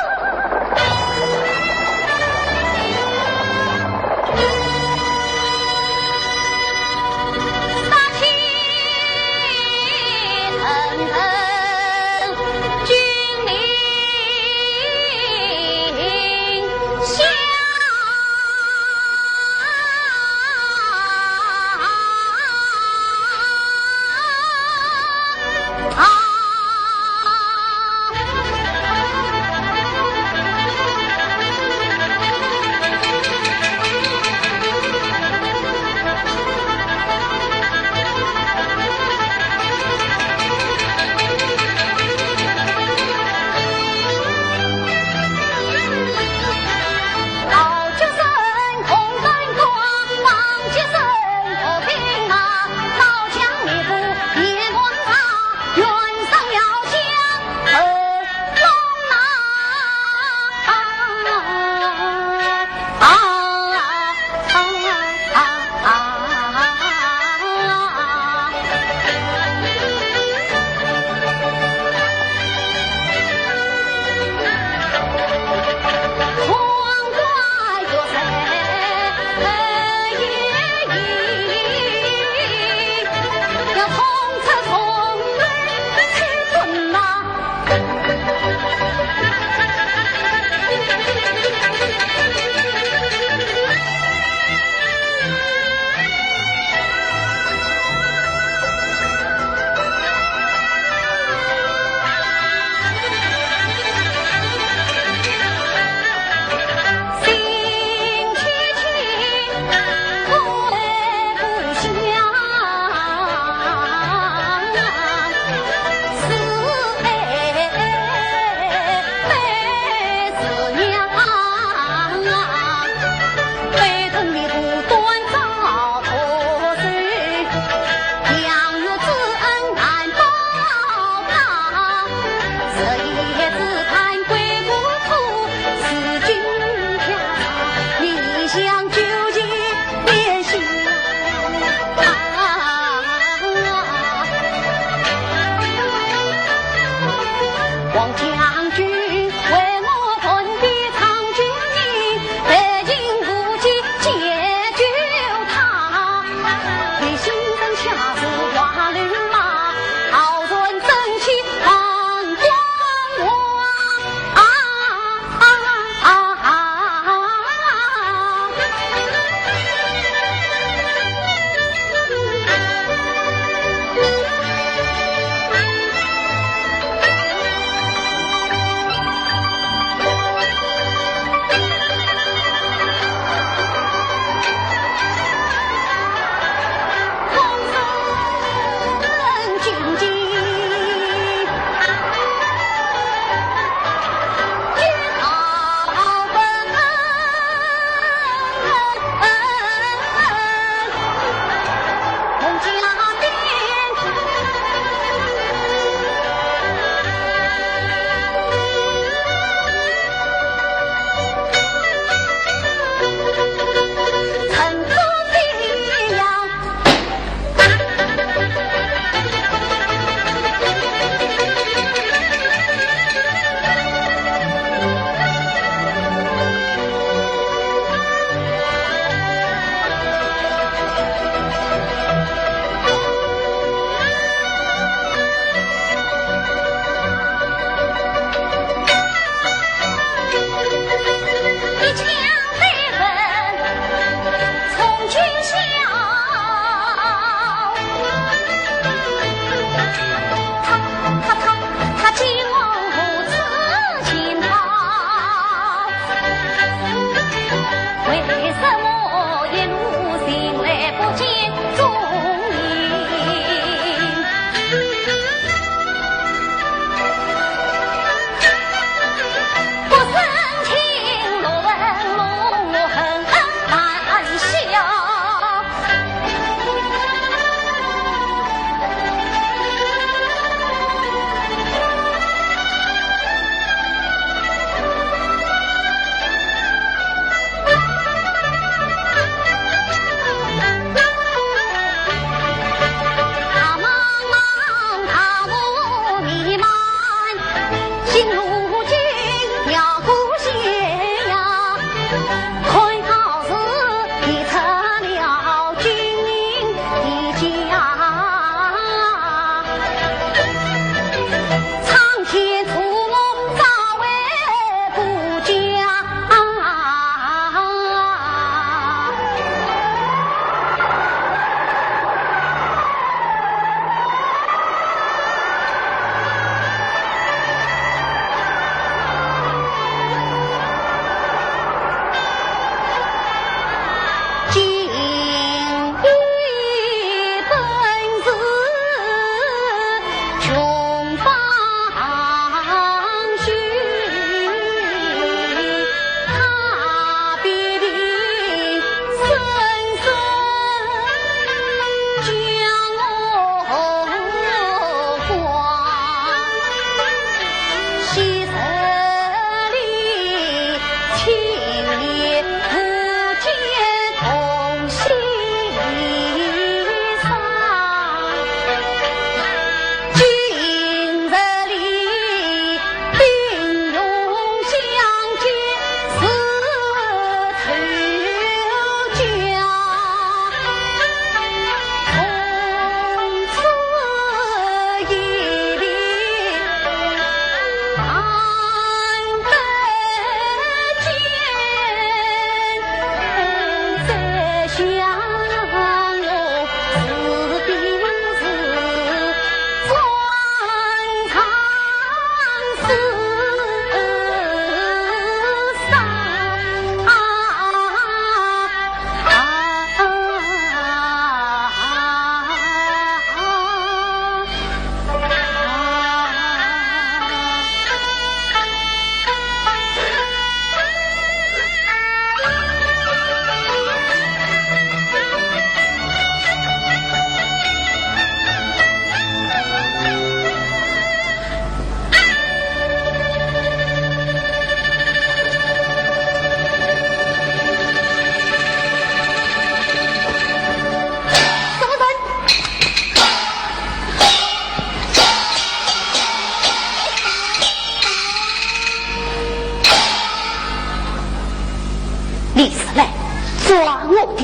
抓我的，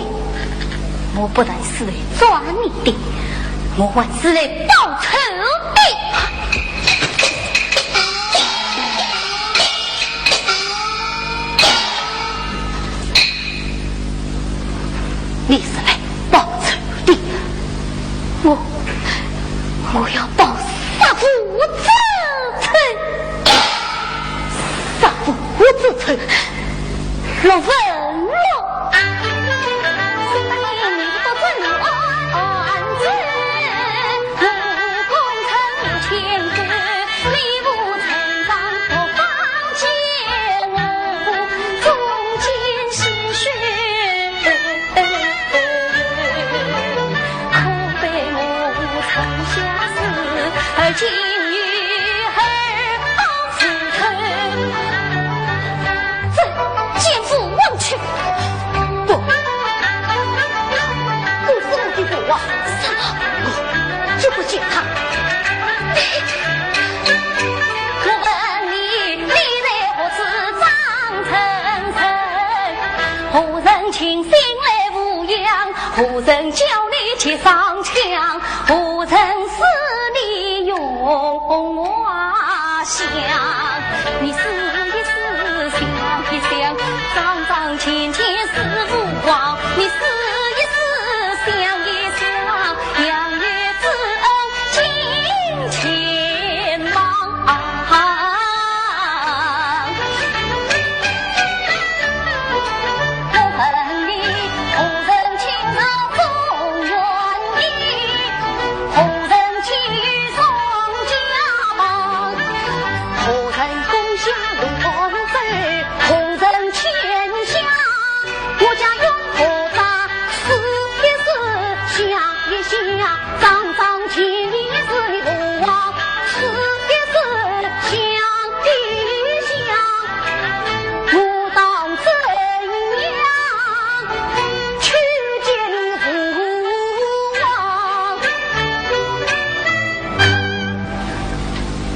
我不但是来抓你的，我还是来报仇的。你是来报仇的，我，我要报杀父之仇。 杀父之仇，落文了。这，见父王去。不，不是我的父王。什么？我绝不见他。我问你，你在何处张城城？何人请信来无恙？何人叫你去上墙？何人使你用画像？你思一思，想一想，张张乾乾是无妨。你思一思，想一想，杨业之恩尽千忘。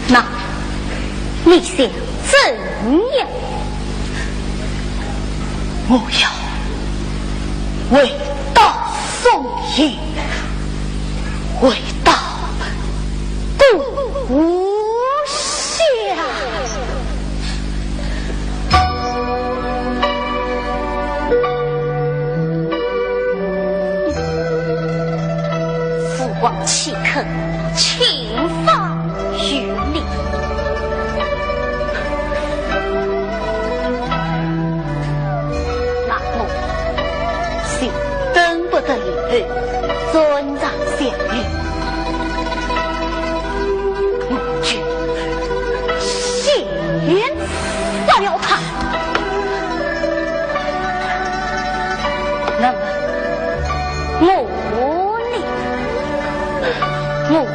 那，你想怎样？我要回到松营，回到故乡。 父王岂肯轻放于你？那我就等不得李后，专掌相印。 我就先杀了他。那么，我呢？我会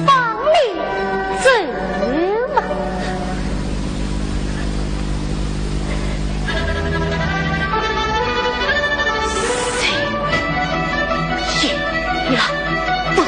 放你走吗？谁也拦不住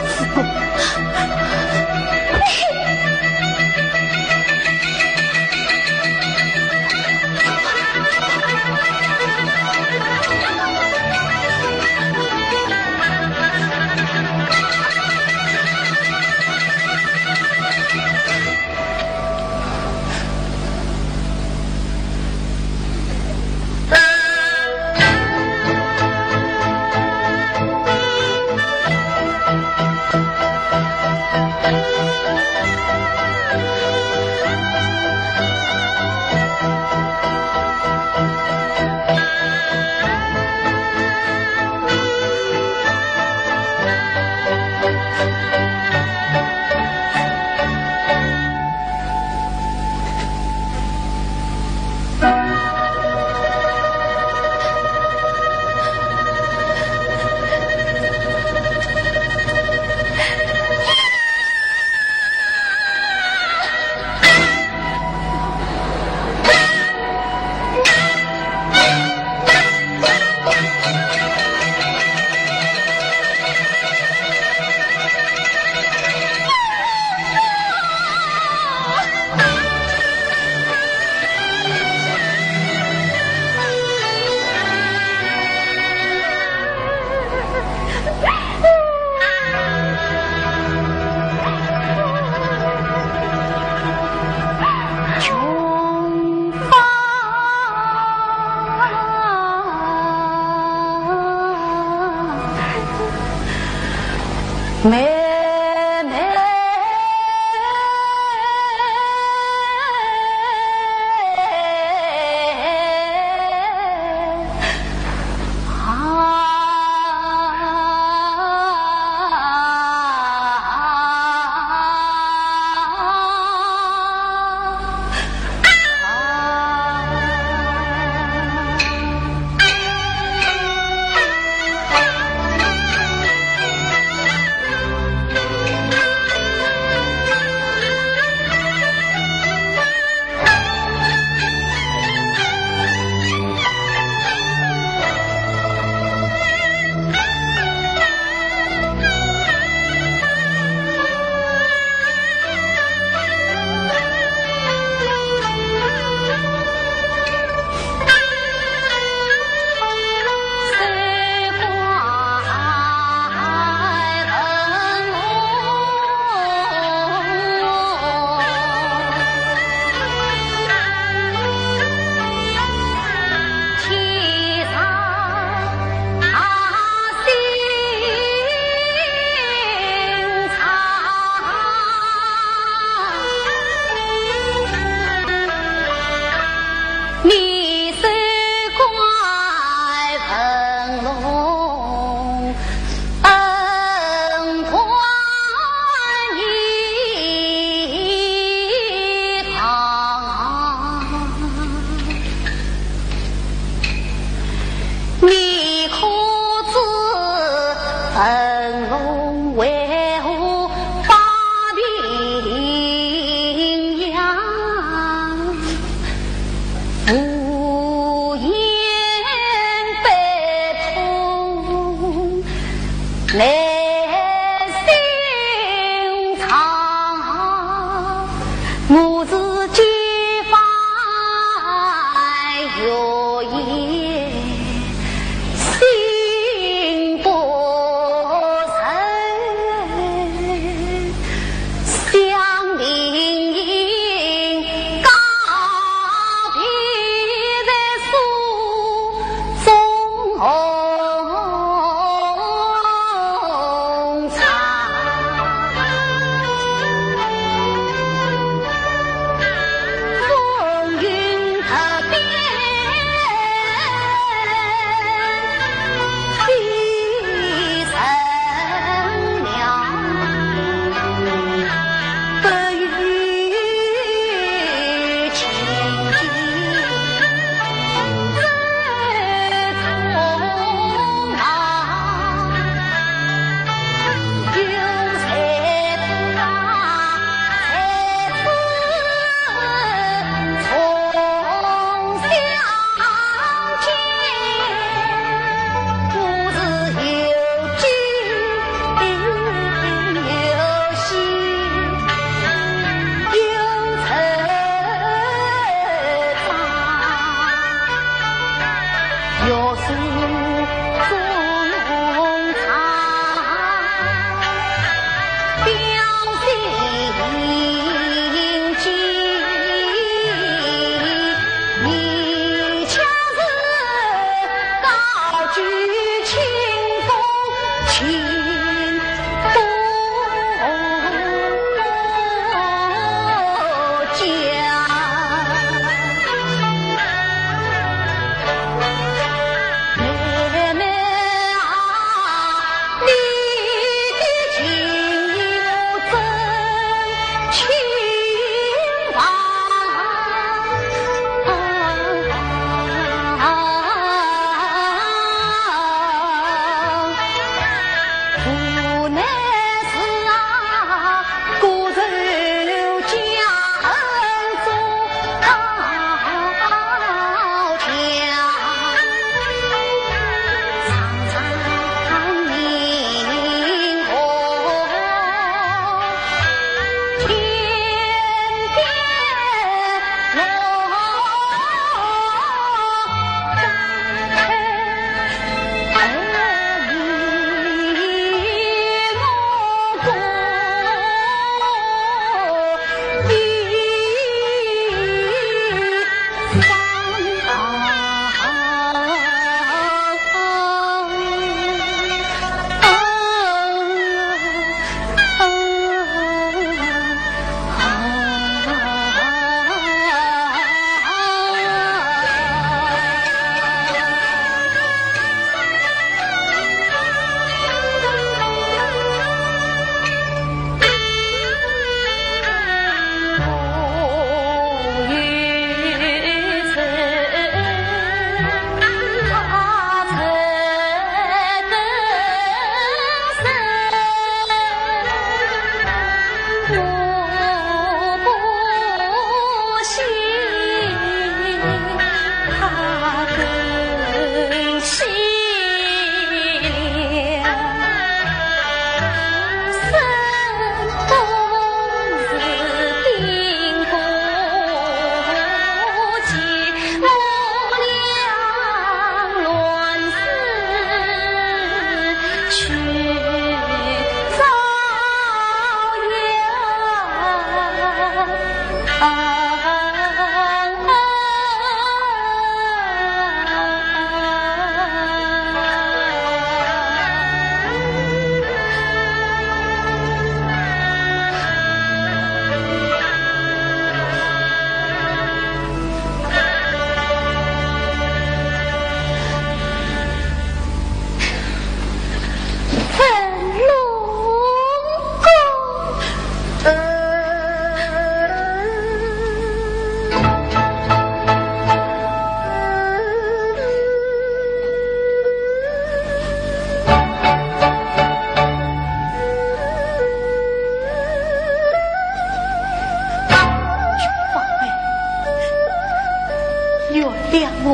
我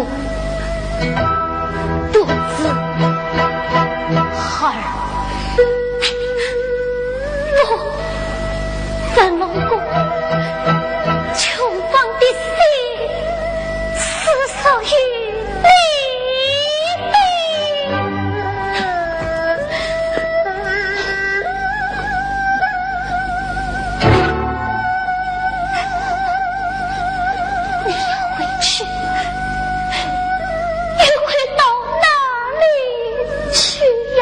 独自。孩儿，我，文龙公，穷芳的心，是属于你的。 你要回去，又会到哪里去呀？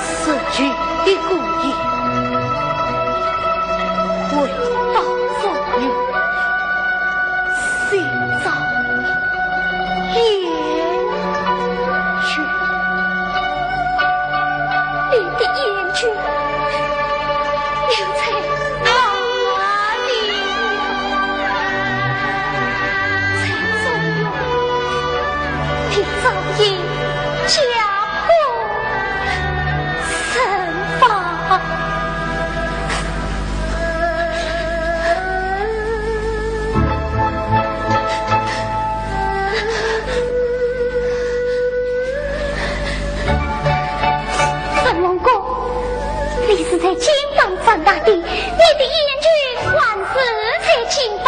此去的姑爷，回到府里，寻找 燕君。你的燕君又在哪里？在中原，你早已家破人亡。 文龙公，你是在金邦长大的，你的燕君还是在金邦，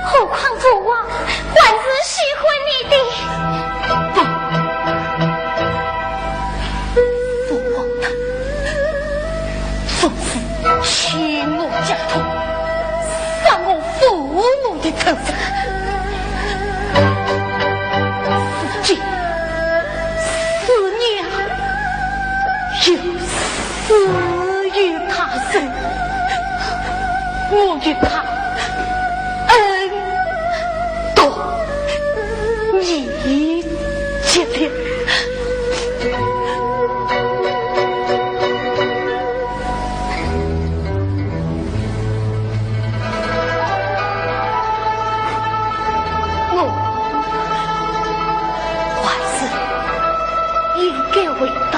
何况父王还是喜欢你的。不，父王他总是欺我家痛，伤我父母的仇恨。如今思念又思念他人，我与他恩断义绝了。 我还是应该回到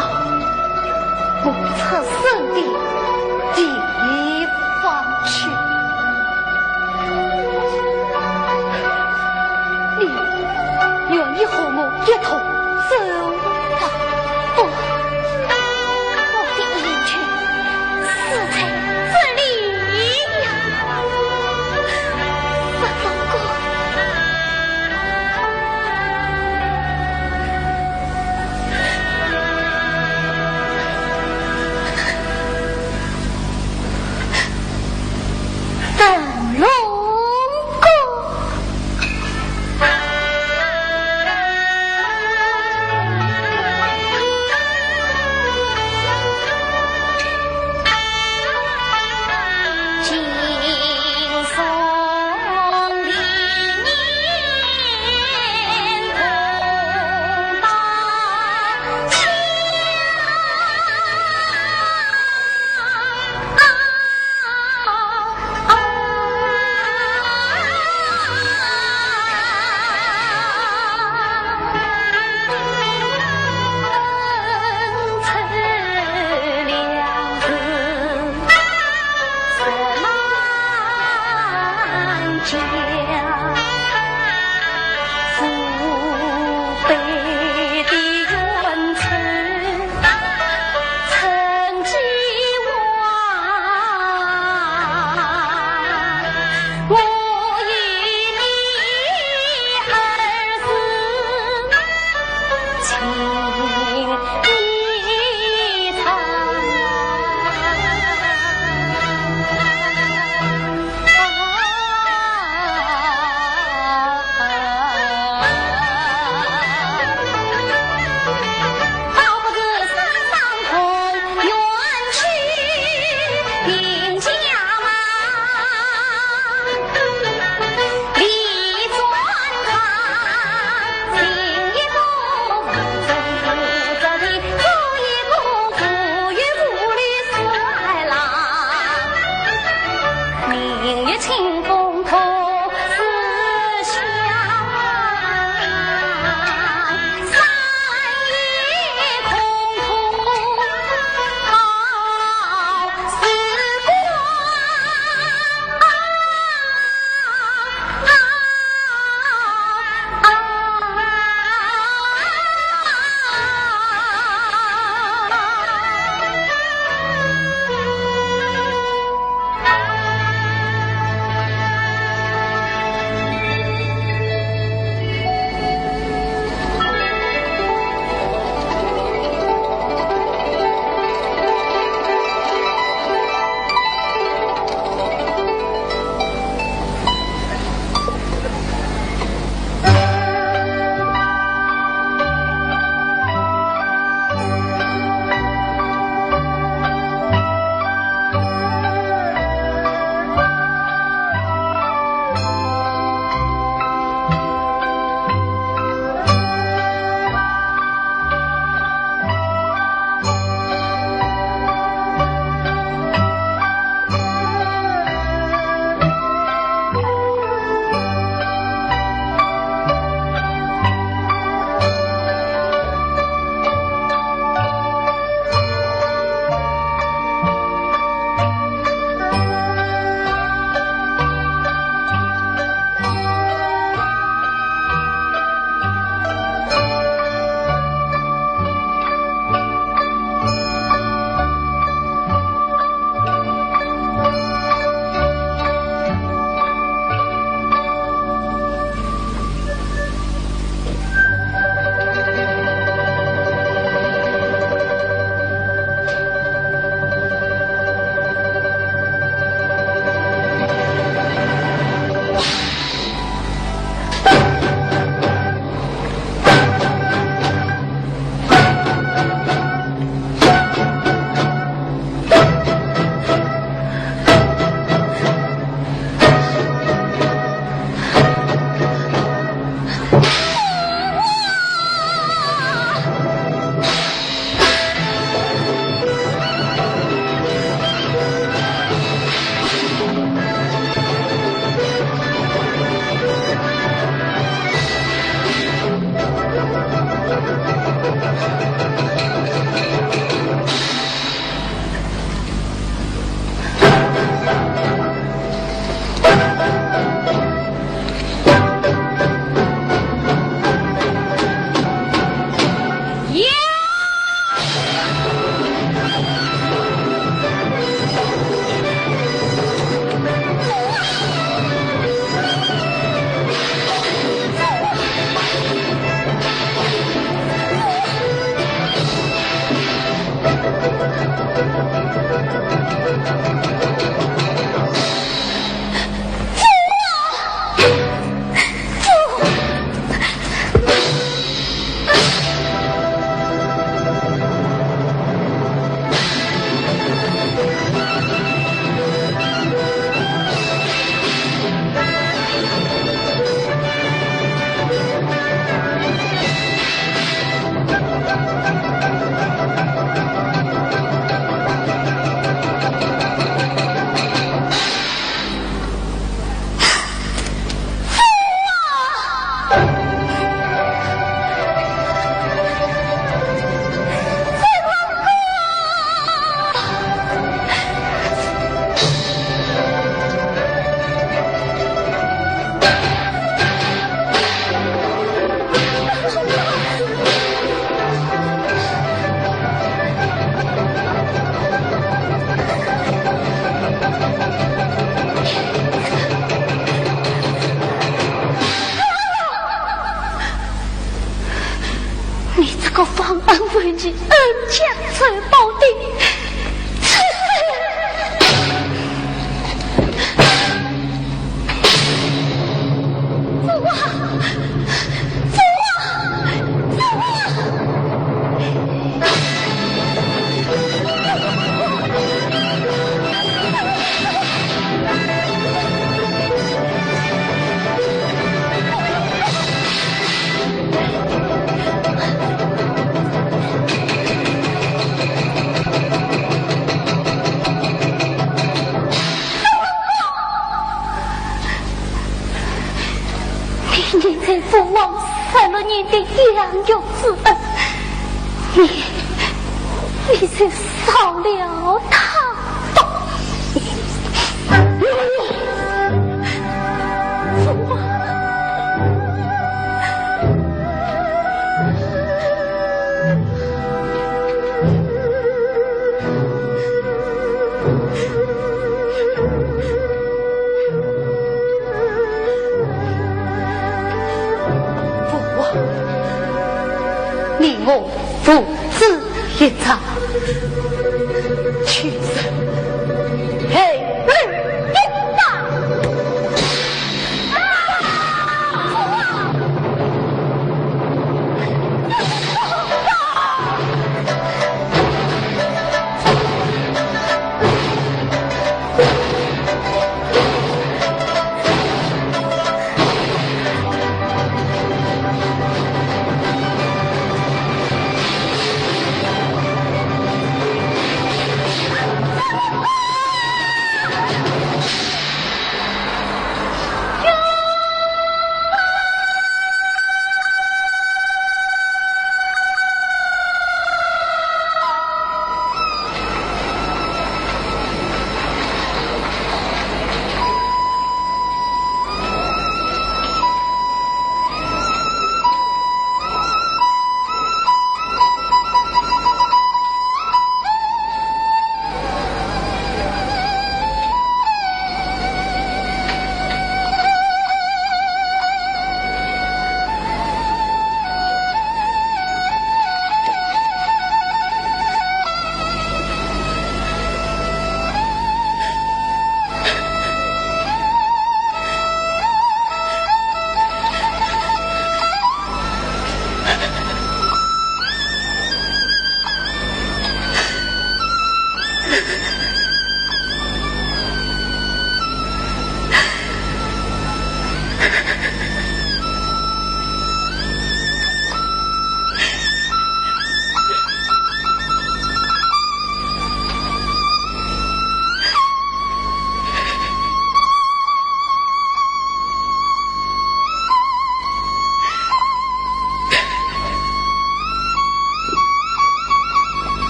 我出生的地方去。你愿意和我一同走吗？不， 我的燕君死在这里呀！文龙公。文龙公。你这个忘恩负义、恩将仇报的你念在父王十六年的养育之恩，你，你就饶了他吧。父王。 父王，你我父子一场，去世，后